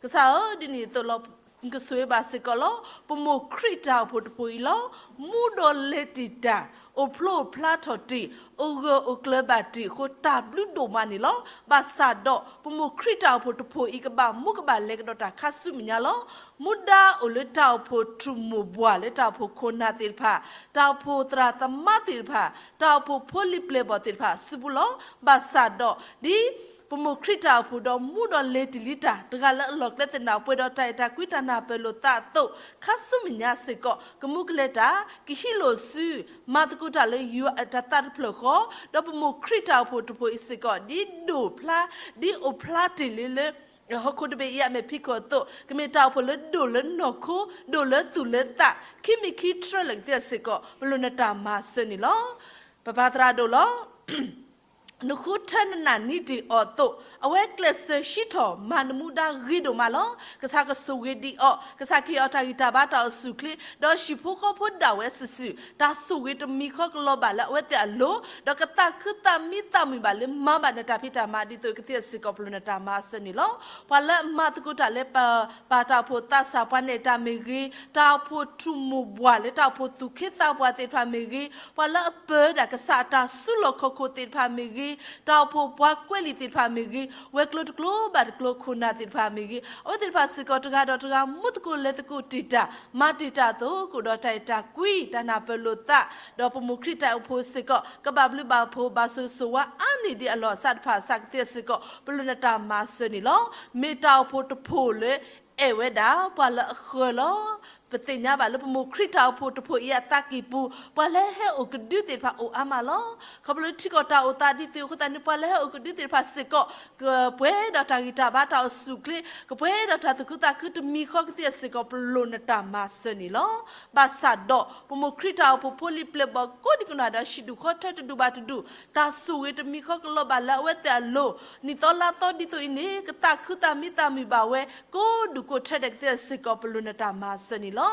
ကစၢ်ဧၢ, ဒ်န့ၣ်အသိးလီၤ. နကဆိၣ်ဂ့ၤဘၣ်စ့ၢ်ကီးလီၤ. ပမိၢ်ခရံာ်တၢ်အိၣ်ဖှိၣ်တဖှိၣ်အံၤလီၤ. မူဒီးလဲၤတံာ်တာ်, အိၣ်ဖျိအိၣ်ဖျါထီၣ်တ့ၢ်, အိၣ်ဂၢၢ်အိၣ်ကျၢၤဘၣ်တ့ၢ်အဃိ တၢ်ဘျုးဒိၣ်မးန့ၣ်လီၤ. ဘၣ်ဆၣ်ဒီး ပမိၢ်ခရံာ်တၢ်အိၣ်ဖှိၣ်တဖှိၣ်အံၤ ကဘၣ်မူကဘၣ်လဲၤကဒီးတၢ်ခါဆူမဲာ်ညါလီၤ. မူဒါအိၣ်လၢတၢ်အိၣ်ဖှိၣ်ထူၣ်မိၢ်ပှၢ် လၢတၢ်အိၣ်ဖှိၣ်ခိၣ်နၢ်သ့ၣ်တဖၣ်, တၢ်အိၣ်ဖှိၣ်သရၣ်သမါသ့ၣ်တဖၣ်, တၢ်အိၣ်ဖှိၣ်ဖိလံၤပျဲၢ်ဘီၣ်သ့ၣ်တဖၣ်စုပူၤလီၤ. ဘၣ်ဆၣ်ဒီး ဒ် ပမိၢ်ခရံာ်တၢ်အိၣ်ဖှိၣ်ဒီးမူဒီးလဲၤတံာ်လံတၢ် တဂၤလၢအလီၢ်ကျဲသနၢ်ပှဲၤဒီးတၢ်အဲၣ်တၢ်ကွံတၢ်နၢ်ပၢၢ်လိာ်သးအသိး, ခါဆူမဲာ်ညါစ့ၢ်ကီး ကမူကလဲၤတၢ်, ကဟံးလိာ်စု, မၤသကိးတၢ်လၢယွၤအတၢ်သးတဖျၢၣ်ဃီ, ဒီးပမိၢ်ခရံာ်တၢ်အိၣ်ဖှိၣ်တဖှိၣ်အံၤစ့ၢ်ကီး ဒ်ဒိၣ်ဖျါ, ဒ်အိၣ်ဖျါတ့ၢ်လံလၢ ဟီၣ်ခိၣ်တဘ့ၣ်အံၤအမဲာ်ဖံးခိၣ်အသိး, ကမ့ၢ်တၢ်အိၣ်ဖှိၣ်လၢဒိၣ်လၢနီၢ်ခိ, ဒိၣ်လၢသူၣ်လၢသး, ခံမံၤခံထြၢလၢာ်ကသ့ၣ်စ့ၢ်ကီး ပလိၣ်နတၢ်မၤစၢၤန့ၣ်လီၤ. ပပၢ်သရၣ်ဒိၣ်လီၤ. နဃုထၢနနၢ်နံဒံးအီၤအသိး, အဝဲကျဲးစၢးဟံးထီၣ်မၤနမူဒါဂ့ၤဒိၣ်မးလီၤ. ကစၢ်ကဆိၣ်ဂ့ၤဒံးအီၤ, ကစၢ်ကဟ့ၣ်အီၤတၢ်ဂံၢ်တၢ်ဘါတၢ်အိၣ်ဆူၣ်အိၣ်ချ့, ဒီးဟံၣ်ဖိဃီဖိဒၣ်ဝဲစုာ်စုာ်, တၢ်ဆိၣ်ဂ့ၤတမံၤဃီကလီၤဘၣ်လၢအဝဲသ့ၣ်အလိၤ, ဒီးကသးခုသးမံသးမုာ်ဘၣ်လၢမၤဘၣ်နတၢ်ဖံးတၢ်မၤဒ်သိးကသ့ၣ်စ့ၢ်ကီး ပလိၣ်နတၢ်မၤစၢၤန့ၣ်လီၤ. ပှၤလၢအမၤသကိးတၢ်လၢပ ပၢ်တၢ်အိၣ်ဖှိၣ်သးစၢ်ပှၤနဲၣ်တၢ်မ့ၢ်ဂ့ၤ, တၢ်အိၣ်ဖှိၣ်ထူၣ်မိၢ်ပှၢ်လၢတၢ်အိၣ်ဖှိၣ်သူၣ်ခ့သးပှၢ်သ့ၣ်တဖၣ်မ့ၢ်ဂ့ၤ, ပှၤလၢအပၢဒၣ်ကစၢ်အတၢ်စုလီၢ်ခီၣ်ခိၣ်သ့ၣ်တဖၣ်မ့ၢ်ဂ့ၤ, တၢ်အိၣ်ဖှိၣ်ပှၤကွဲးလံာ်သ့ၣ်တဖၣ်မ့ၢ်ဂ့ၤ, ဝဲၤကျိၤတကျိၤဘၣ်တကျိၤခိၣ်နၢ်သ့ၣ်တဖၣ်မ့ၢ်ဂ့ၤ, အဝဲသ့ၣ်တဖၣ်စ့ၢ်ကီးတဂၤဒီးတဂၤ မူသကိးလဲၤသကိးတံာ်တာ်, မၤတံာ်တာ်အသိး ကအိၣ်ဒီးတၢ်အဲၣ်တၢ်ကွံ တၢ်နၢ်ပၢၢ်လိာ်သး, ဒီးပမိၢ်ခရံာ်တၢ်အိၣ်ဖှိၣ်စ့ၢ်ကီး ကဘၣ်ဘျုးဘၣ်ဖှိၣ် ဘၣ်ဆိၣ်ဂ့ၤဆိၣ်ဝါအါန့ၢ်ဒံးအလီၢ်အစးတဖၣ်အစးကသ့ၣ်စ့ၢ်ကီး ပလိၣ်နတၢ်မၤစၢၤန့ၣ်လီၤ. မ့ၢ်တၢ်အိၣ်ဖှိၣ်တဖှိၣ်လၢ အဲၣ်ဝဲဒၣ်ပှၤလၢအဃၢၤလီၤ. ပသ့ၣ်ညါဘၣ်လၢပမိၢ်ခရံာ်တၢ်အိၣ်ဖှိၣ်တဖှိၣ်အံၤအသးကံၢ်ပူၤ ပှၤလၢဟဲအိၣ်ကဒုသ့ၣ်တဖၣ်အိၣ်အါမးလီၤ. ခီဖျိလၢထံကီၢ်တၢ်အိၣ်သးဒ်သိးအဃိသတးန့ၣ် ပှၤလၢဟဲအိၣ်ကဒုသ့ၣ်တဖၣ်စ့ၢ်ကီး ကပှဲၤဒီးတၢ်ဂံၢ်တၢ်ဘါတၢ်အိၣ်ဆူၣ်အိၣ်ချ့, ကပှဲၤဒီးတၢ်သူၣ်ခုသးခုတမံၤဃီကသ့ၣ်စ့ၢ်ကီး ပလိၣ်နတၢ်မၤစၢၤန့ၣ်လီၤ. ဘၣ်ဆၣ်ဒီး ပမိၢ်ခရံာ်တၢ်အိၣ်ဖှိၣ်ဖိလံၤပျဲၢ်ဘီၣ်ကိးဒံကနီၤဒီး ဟံၣ်ဒူၣ်ဃီထၢတဒူၣ်ဘၣ်တဒူၣ်, တၢ်ဆိၣ်ဂ့ၤတမံၤဃီကလီၤဘၣ်လၢအဝဲသ့ၣ်အလိၤ, နံၣ်သီလါသီဒ်သိးအံၤန့ၣ် ကသးခုသးမံသးမုာ်ဘၣ်ဝဲ ကိးဒူၣ်ကိးထၢဒဲးကသ့ၣ်စ့ၢ်ကီး ပလိၣ်နတၢ်မၤစၢၤန့ၣ်လီၤ.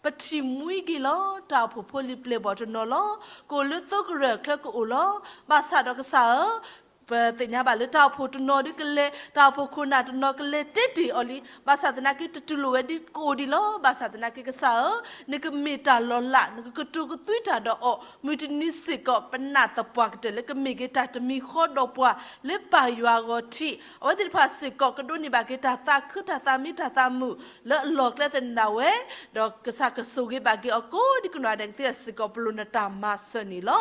ပထံၣ်မှံက့ၤလီၤ. တၢ်အိၣ်ဖှိၣ်ဖိလံၤပျဲၢ်ဘီၣ်တနီၤလီၤ. ကအိၣ်လၢသိကရၢၢ်အချၢကအိၣ်လီၤ. ဘၣ်ဆၣ်ဒီးကစၢ်ဧၢ, ပသ့ၣ်ညါဘၣ်လၢတၢ်အိၣ်ဖှိၣ်တနီၤဒုကလဲၤ, တၢ်အိၣ်ဖှိၣ်ခိၣ်နၢ်တနီၤကလဲၤတဲတ့ၢ်အီၤလံ. ဘၣ်ဆၣ်သနာ်က့ တတူၢ်လိာ်ဝဲဒ်ကအိၣ်ဒံးလီၤ. ဘၣ်ဆၣ်သနာ်က့ကစၢ်ဧၢ, နကမ့ၢ်တၢ်လီၤလး, နကကတိၤကသွံတၢ်ဒီးအီၤ, မုၢ်တနံၤစ့ၢ်ကီး ပနာ်သပှၢ်ကတၢၢ်လၢကမ့ၢ်က့ၤတၢ်တမံၤဃီဒီးပှၤလၢပၢ်ယွၤအဂီၢ်ထံး, အဝဲသ့ၣ်တဖၣ်စ့ၢ်ကီး ကဒိးန့ၢ်ဘၣ်က့ၤတၢ်သးခုတၢ်သးမံတၢ်သးမုာ်လၢအလီၢ်ကျဲသနၢ်ဝဲ, ဒီးကစၢ်ကဆိၣ်ဂ့ၤဘၣ်က့ၤအီၤကိးဒံကနီၤဒဲးကသ့ၣ်စ့ၢ်ကီး ပလိၣ်နတၢ်မၤစၢၤန့ၣ်လီၤ.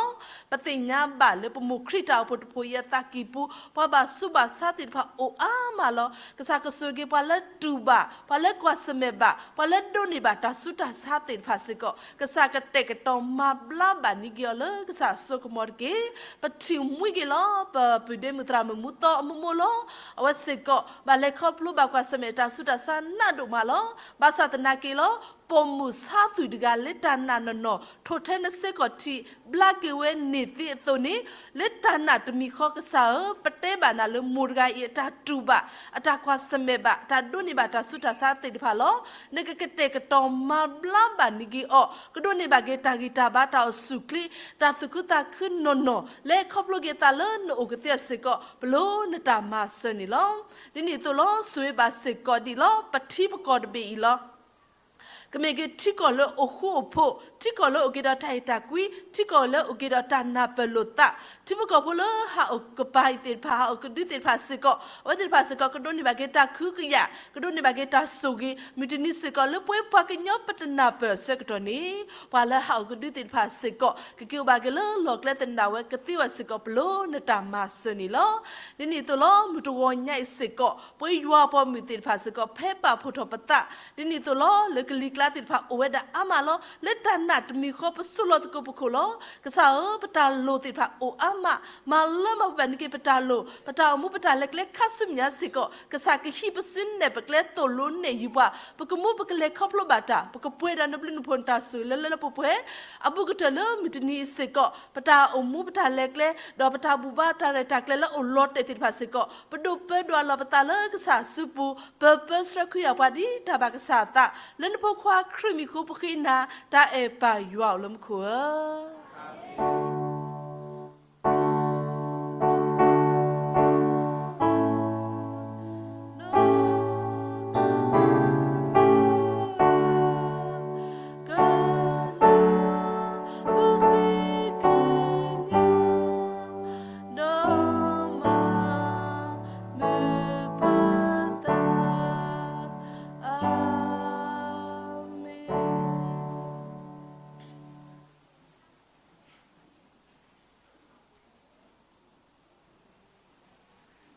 ပသ့ၣ်ညါဘၣ်လၢပမိၢ်ခရံာ်တၢ်အိၣ်ဖှိၣ်တဖှိၣ်အံၤအသးကံၢ်ပူၤ ပှၤဘၣ်ဆူးဘၣ်ဆါသ့ၣ်တဖၣ်အိၣ်အါမးလီၤ. ကစၢ်ကဆိၣ်ဂ့ၤပှၤလၢတူၢ်ဘၣ်, ပှၤလၢကွၢ်ဆၢၣ်မဲာ်ဘၣ်, ပှၤလၢဒိးန့ၢ်ဘၣ်တၢ်ဆူးတၢ်ဆါသ့ၣ်တဖၣ်စ့ၢ်ကီး ကစၢ်ကတဲာ်ကတီၤမၤဘျါဘၣ်န့ၢ်က့ၤအီၤလၢကစၢ်အစိကမီၤတက့ၢ်. ပထံၣ်မှံက့ၤလီၤ. ပပုၢ်ဒ့မုၣ်သရၣ်မုၣ်မူသီအမိၢ်မိၢ်လီၤ. အဝဲစ့ၢ်ကီး ဘၣ်လဲၤခီဖျိဘၣ်ကွၢ်ဆၢၣ်မဲာ်တၢ်ဆူးတၢ်ဆါနးဒိၣ်မးလီၤ. ဘၣ်ဆၣ်သနာ်က့လီၤ ပိာ်မုၣ်ဆါသွံၣ်တဂၤလၢတၢ်နာ်နီၢ်နီၢ် ထိၣ်ထဲနစ့ကီၢ်ထံး ဘျါက့ၤဝဲန့ၣ်သ့အသိးန့ၣ်, လၢတၢ်နာ်တမံၤဃီကစၢ်ဧၢ, ပတဲဘၣ်နၤလၢမိၢ်တဂၤအံၤ အတၢ်တူၢ်ဘၣ်, အတၢ်ကွၢ်ဆၢၣ်မဲာ်ဘၣ်, အတၢ်ဒိးန့ၢ်ဘၣ်တၢ်ဆူးတၢ်ဆါသ့ၣ်တဖၣ်လီၤ. နကကတဲာ်ကတီၤမၤဘျါဘၣ်န့ၢ်က့ၤအီၤ, ကဒိးန့ၢ်ဘၣ်က့ၤတၢ်ဂံၢ်တၢ်ဘါတၢ်အိၣ်ဆူၣ်အိၣ်ချ့, တၢ်သူၣ်ခုသးခုနီၢ်နီၢ် လၢခီဖျိက့ၤအသးလၢနအိၣ်ကသ့အစ့ၢ်ကီး ပလိၣ်နတၢ်မၤစၢၤန့ၣ်လီၤ. ဒ်န့ၣ်အသိးလီၤ ဆိၣ်ဂ့ၤဘၣ်စ့ၢ်ကီးဒံးလီၤ ပထံပကီၢ်တဘ့ၣ်အံၤလီၤ. ကမ့ၢ်က့ၤထံကီၢ်လၢအိၣ်ဃူအိၣ်ဖိး, ထံကီၢ်လၢအိၣ်က့ၤဒီးတၢ်အဲၣ်တၢ်ကွံ, ထံကီၢ်လၢအိၣ်က့ၤဒီးတၢ်နၢ်ပၢၢ်လိာ်သး, ထံဖိကီၢ်ဖိလၢဟးအိၣ်ကပၤအံၤသ့ၣ်တဖၣ်, ဟးအိၣ်ကဒုသ့ၣ်တဖၣ်စ့ၢ်ကီး, အဝဲသ့ၣ်တဖၣ်စ့ၢ်ကီး ကဒိးန့ၢ်ဘၣ်က့ၤတၢ်ကဟုကယာ်, ကဒိးန့ၢ်ဘၣ်က့ၤတၢ်ဆိၣ်ဂ့ၤ, မုၢ်တနံၤစ့ၢ်ကီး လၢပဝဲပှၤကညီပတနၢ်ပၢၢ်အဆၢကတီၢ်န့ၣ်, ပှၤလၢဟးအိၣ်ကဒုသ့ၣ်တဖၣ်စ့ၢ်ကီး ကက့ၤအိၣ်ဘၣ်က့ၤလၢလီၢ်ကျဲသနၢ်ဝဲကသ့ဝဲစ့ၢ်ကီး ပလိၣ်နတၢ်မၤစၢၤန့ၣ်လီၤ. ဒ်န့ၣ်အသိးလီၤ, မုၢ်တဂီၤညါအံၤစ့ၢ်ကီး ပဝဲယွၤပိာ်မုၣ်သ့ၣ်တဖၣ်စ့ၢ်ကီး ဖဲပာ်ဖှိၣ်ထီၣ်ပသး, ဒ်န့ၣ်အသိးလီၤ, လၢကလံၤကျါသ့ၣ်တဖၣ်အိၣ်ဝဲဒၣ်အါမးလီၤ. လၢတၢ်နာ်တမံၤဃီ ပဆိးလီၤသကိးပခိၣ်လီၤ. ကစၢ်ဧၢ, ပတၢ်လိၣ်သ့ၣ်တဖၣ်အိၣ်အါမး, မၤလၢမၤပှဲၤဘၣ်န့ၢ်က့ၤပတၢ်လိၣ်, ပတၢ်အိၣ်မူပတၢ်လဲၤကျဲခါဆူမဲာ်ညါစ့ၢ်ကီး ကစၢ်ကဟံးပစုနဲၣ်ပကျဲသိၣ်လိနဲၣ်ယုၢ်ပှၤ, ပကမူပကလဲၤခီဖျိဘၣ်တၢ်, ပကပှဲၤဒီးနဘျုးနဖှိၣ်နတၢ်ဆိၣ်ဂ့ၤလၢလၢပှဲၤပှဲၤ, အဘူးကတၢၢ်လၢမုၢ်တနံၤအံၤစ့ၢ်ကီး ပတၢ်အိၣ်မူပတၢ်လဲၤကျဲ, ဒီးပတၢ်ဘူၣ်ဘါတၢ်ရဲၣ်တၢ်ကျဲၤလၢအိၣ်လီၤတဲာ်သ့ၣ်တဖၣ်စ့ၢ်ကီး ပဒိၣ်ပၢဒိၣ်အလီၢ်ပသးလၢကစၢ်အစုပူၤ, ပပၢဆှၢခူယၢ်ပှၤဒ်တၢ်ဘၣ်ကစၢ်အသး, လၢနဖိခွါခရံာ်မံၤအဃိပဃ့နၤ, တၢ်အဲၣ်ပၢ်ယွၤအိၣ်လၢမူခိၣ်ဧၢ.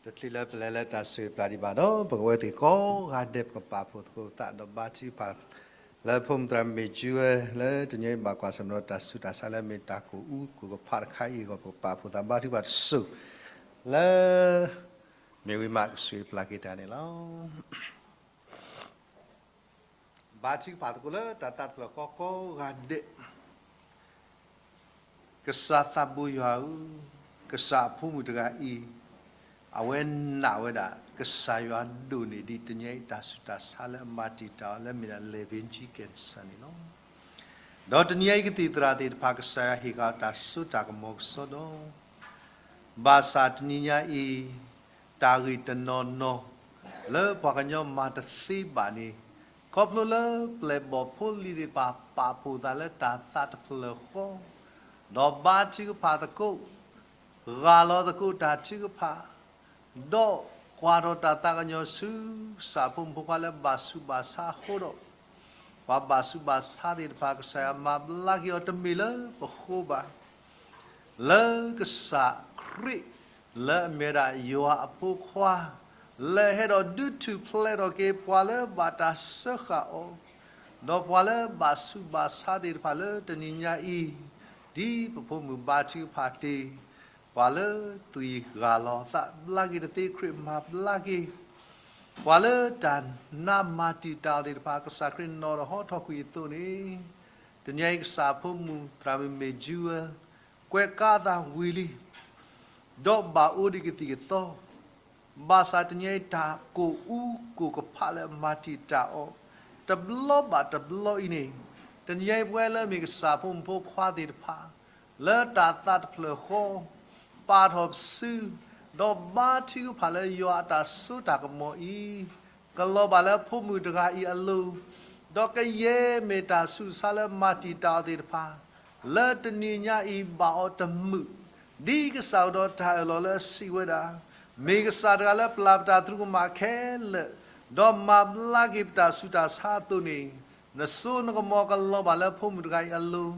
တချုးလၢ ပလဲၤလၢတၢ်ဆိၣ်ဂ့ၤပျၢ်ဒံးဘၣ်ဒီး ပကဝဲသ့ၣ်ကိးဂၤဒဲး ပကပာ်ဖှိၣ်သကိးပသး ဒီးဘါထုကဖၣ် လၢဖိမုၣ်သရၣ်မုၣ်မ့ၢ်ကၠူဝဲ လၢတနံၤအံၤဘၣ်ကွၢ်ဆၢၣ်မဲာ်ဒီးတၢ်ဆူးတၢ်ဆါလၢ မ့ၢ်တၢ်ကိၢ်အူကိၢ်ကဖးတခါအံၤအဂီၢ် ပကပာ်ဖှိၣ်သးဘါထုကဖၣ်တစိၤ လၢ မ့ၢ်ဝံၤမးကဆိၣ်ဂ့ၤပျၢ်က့ၤတၢ်န့ၣ်လီၤ. ဘါထုကဖၣ်သကိးလၢတၢ်သးတဖျၢၣ်ဃီကိးဂၤဒဲး, ကစၢ်သးဘိယွၤဧၢ, ကစၢ်အဖိမုၣ်တဂၤအံၤ, အဝဲနာ်ဝဲဒၣ် ကစၢ်ယွၤဒိၣ်န့ၢ်ဒံးတနံၤအံၤတၢ်ဆူးတၢ်ဆါလၢအမၤတံာ်တာ်အီၤလၢမ့ၢ်ဒၣ် လံာ်ဘ့ကၠံကဲၣ်စၢ်န့ၣ်လီၤ. ဒီးတနံၤအံၤကသံၣ်သရၣ်သ့ၣ်တဖၣ် ကစၢ်ယွၤဟ့ၣ်ဃာ်တၢ်စိတၢ်ကမီၤကစီဒီ ဘၣ်ဆၣ်တနံၤညါအံၤ တၢ်ဂ့ၢ်တနီၤနီၤ လၢပှၤကညီမၤတသ့ဘၣ်န့ၣ် ခီဖျိလၢပျဲၢ်ဘီၣ်ဖိလံၤသ့ၣ်တဖၣ် ပာ်ဖှိၣ်သးလၢတၢ်သးတဖျၢၣ်ဃီ, ဒီးဘါထုကဖၣ်သကိး, ဂၢ်လီၤသကိးတၢ်ထုကဖၣ်, ဒီးကွၢ်ထီၣ်တၢ်သးကညီၤဆူ ကစၢ်ဖိမုၣ်ဖိခွါလၢဘၣ်ဆူးဘၣ်ဆါအဃိဒီး, ပှၤဘၣ်ဆူးဘၣ်ဆါသ့ၣ်တဖၣ် ကစၢ်ယွၤမၤဘျါက့ၤအီၤတမ့ၢ်လၢပဃိဘၣ် လၢကစၢ်ခရံာ် လၢအမ့ၢ်ဝဲဒၣ်ယွၤအဖိခွါ, လၢအဟဲဒီးဒုးထူၣ်ဖျဲးထီၣ်က့ၤပှၤလၢဘၣ်တၢ်စၢဃာ်အီၤ, ဒီးပှၤလၢဘၣ်ဆူးဘၣ်ဆါသ့ၣ်တဖၣ်လၢတနံၤညါအံၤ, ဒ်ပဖိမုၣ်ဘါထုကဖၣ်တ့ၢ်, ပှၤလၢသွံၣ်ဂၢ်လီၤအသးဘျါက့ၤတသ့ ခရံာ်မၤဘျါက့ၤ ပှၤလၢတၢ်နါမၤတံာ်တာ်အီၤသ့ၣ်တဖၣ် ကစၢ်ခရံာ်နီၤဒီးဟီထီၣ်ကွံာ်အသိးန့ၣ်, တနံၤအံၤကစၢ်ဖိမုၣ်သရၣ်မုၣ်မ့ၢ်ကၠူဝဲ ကွဲးကါသးဝံၤလံ, ဒီးဘၣ်အိၣ်ဒံးကသံၣ်ကသီ, ဘၣ်ဆၣ်တနံၤအံၤတၢ်ကိၢ်အူကိၢ်ကဖးလၢအမၤတံာ်တာ်အီၤ, တဘျီဘၣ်တဘျီအံၤန့ၣ်, တနံၤအံၤပဝဲလၢမ့ၢ်ကစၢ်ဖိမုၣ်ဖိခွါသ့ၣ်တဖၣ် လၢတၢ်သးတဖျၢၣ်ဃီ, ပာ်ထီၣ်ပစု, ဒီးဘါထုကဖၣ်လၢယွၤအတၢ်စိတၢ်ကမီၤအံၤ, ကလီၤဘၣ်လၢဖိမုၣ်တဂၤအံၤအလိၤ, ဒီးကယဲၢ်မ့ၢ်တၢ်ဆူးတၢ်ဆါလၢမၤတံာ်တာ်အီၤသ့ၣ်တဖၣ်, လၢတနံၤညါအံၤဘၣ်အီၤတမုာ်, ဒ်ကစၢ်အိၣ်ဒီးတၢ်အၢၣ်လီၤလၢအစံးဝဲဒၣ်, မ့ၢ်ကစၢ်တဂၤလၢပျၢ်ပတၢ်သရူးကမၣ်ခဲလၢာ်, ဒီးမၤဘျါက့ၤပတၢ်ဆူးတၢ်ဆါအသိးန့ၣ်, နစိနကမီၤကလီၤဘၣ်လၢဖိမုၣ်တဂၤအံၤအလိၤ,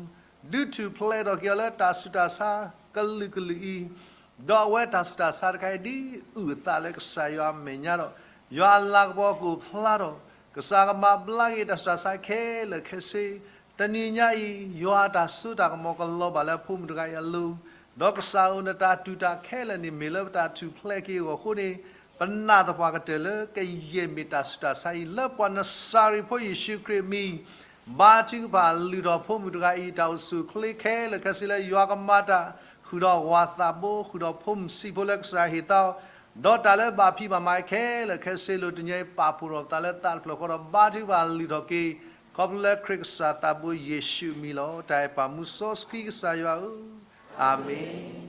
ဒုးထူၣ်ဖျဲးထီၣ်က့ၤအီၤလၢတၢ်ဆူးတၢ်ဆါကလုာ်ကလုာ်အံၤ, ဒီးအဝဲတၢ်ဆူးတၢ်ဆါတခါအံၤ ဒ်အုၣ်အသးလၢကစၢ်ယွၤအမဲာ်ညါဒီး, ယွၤအလၤကပီၤကအိၣ်ဖျါထီၣ်, ကစၢ်ကမၤဘျါက့ၤတၢ်ဆူးတၢ်ဆါခဲလၢာ်ခဲဆ့, တနံၤညါအံၤ ယွၤအတၢ်စိတၢ်ကမီၤကလီၤဘၣ်လၢဖိမုၣ်တဂၤအံၤအလိၤ, ဒီးကစၢ်ဧၢ နတၢ်တူၢ်တၢ်ခဲလၢာ်န့ၣ်မ့ၢ်လၢပတၢ်ထူၣ်ဖျဲးက့ၤအဂီၢ်အဃိန့ၣ်, ပနာ်သပှၢ်ကတၢၢ်လၢကယဲၢ်မ့ၢ်တၢ်ဆူးတၢ်ဆါအံၤ လၢပှၤနစၤရ့းဖိယ့ၣ်ၡူးခရံာ်အမံၤ, ဘါထုကဖၣ်လုၢ်ထီၣ်ဖိမုၣ်တဂၤအံၤ တၢ်အိၣ်ဆူၣ်အိၣ်ချ့ခဲလၢာ်ခဲဆ့လၢယွၤကမၤတၢ် ဃုာ်ဒီးဝၤသးဘိ ဃုာ်ဒီးဖိမုၣ်ဆံးဖိလၢကစၢ်ဟ့ၣ်သါအီၤ, ဒီးတၢ်လၢဘၣ်ဖံးဘၣ်မၤခဲလၢာ်ခဲဆ့လိၤ တနံၤအံၤပာ်ဖှိၣ်ထီၣ်ပသးလၢသးတဖျၢၣ်ဃီဒီးဘါထုကဖၣ်လုၢ်ထီၣ်က့ၤ, ခီဖျိလၢခရံာ်ကစၢ်သးဘိယ့ၣ်ၡူးအမံၤလီၤ. တၢ်အဲၣ်ပာ်မူစီဆှံကစၢ်ယွၤဧၢ, အၤမ့ၣ်.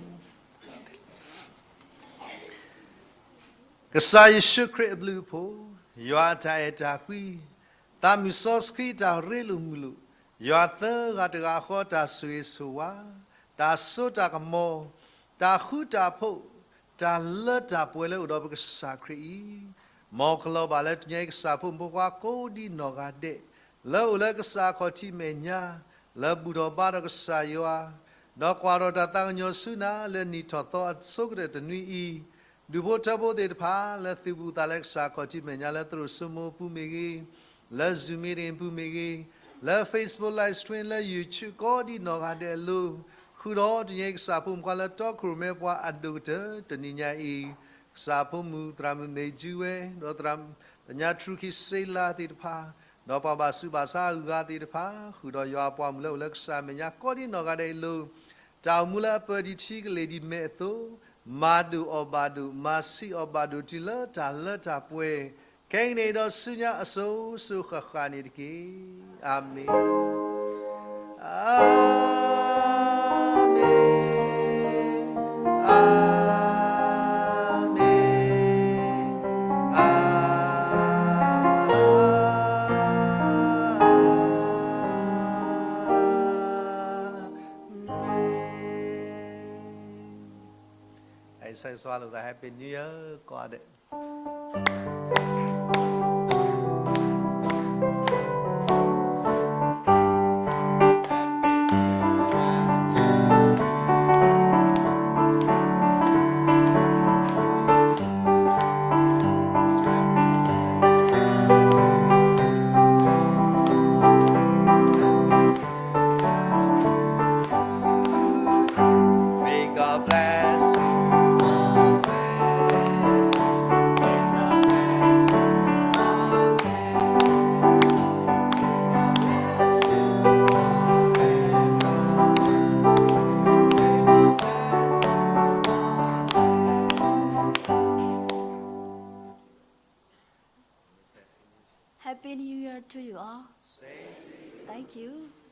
ကစၢ်ယ့ၣ်ၡူးခရံာ်အဘျုးအဖှိၣ်, ယွၤအတၢ်အဲၣ်တၢ်ကွံ, သးမုၢ်စီဆှံတၢ်ရ့လိာ်မုာ်လိာ်, ယွၤသၢဂၤတဂၤဃီတၢ်ဆိၣ်ဂ့ၤဆိၣ်ဝါ, တၢ်စိတၢ်ကမီၤ, တၢ်ဃူတၢ်ဖိး, တၢ်လၢတၢ်ပှဲၤလၢအိၣ်ဒီးပကစၢ်ခရံာ်အံၤ, မ်ကလီၤဘၣ်လၢတနံၤအံၤကစၢ်ဖိမုၣ်ဖိခွါကိးဒံနီၢ်ဂၤဒဲး, လၢအိၣ်လၢကစၢ်ခီၣ်ထံးမဲာ်ညါ, လၢဘူၣ်ထီၣ်ဘါထီၣ်ကစၢ်ယွၤ, ဒီးကွၢ်ထီၣ်တၢ်သးကညီၤဆူနၤလၢနံၣ်ထီၣ်သီအဆိကတၢၢ်တနွံအံၤ, ဒူၣ်ဖိထၢဖိသ့ၣ်တဖၣ် လၢသုးဘူးသးလၢကစၢ်ခီၣ်ထံးမဲာ်ညါလၢသရိာ်စိမိပူၤမ့ၢ်ဂ့ၤ, လၢ Zoom meeting ပူၤမ့ၢ်ဂ့ၤ, လၢ Facebook live stream လၢ YouTube ကိးဒံနီၢ်ဂၤဒဲးအလိၤ, ဃုာ်ဒီးတနံၤအံၤကစၢ်ဖိမုၣ်ဖိခွါလၢတီခိၣ်ရိၣ်မဲပှၤအဒိၣ်ကတၢၢ်တနံၤညါအံၤ, ကစၢ်ဖိမုၣ်သရၣ်မုၣ်မ့ၢ်ကၠူဝဲ, ဒီးသရၣ် ပညါထြူခ့စ့လးသ့ၣ်တဖၣ်, ဒီးပှၤဘၣ်ဆူးဘၣ်ဆါအဂၤသ့ၣ်တဖၣ်, ဃုာ်ဒီးယွၤအပှၤမုၣ်လၢအိၣ်လၢကစၢ်မဲာ်ညါကိးဒံနီၢ်ဂၤဒဲးအလိၤ, တၢ်အိၣ်မူလၢအပၢၢ်ဒံးထံကလ့ၢ်ဒံးမဲာ်အသိး, မၤဒိၣ်အီၣ်ဘၣ်ဒိၣ်, မၤဆံးအီၣ်ဘၣ်ဒိၣ်တုၤလၢတၢ်လၢတၢ်ပှဲၤ, ခဲကနံၣ်အံၤဒီးဆူညါအစိၤစိၤဃၣ်ဃၣ်န့ၣ်တက့ၢ်. အၤမ့ၣ်, အၤမ့ၣ်, အၤမ့ၣ်, အၤမ့ၣ်. အဲၣ်စဲး စှၤလိာ်သး Happy New Year ကိးဂၤဒဲး. May God bless you always. May God bless you always. May God bless you always. May God bless you always. Happy New Year to you all. Same to you. Thank you.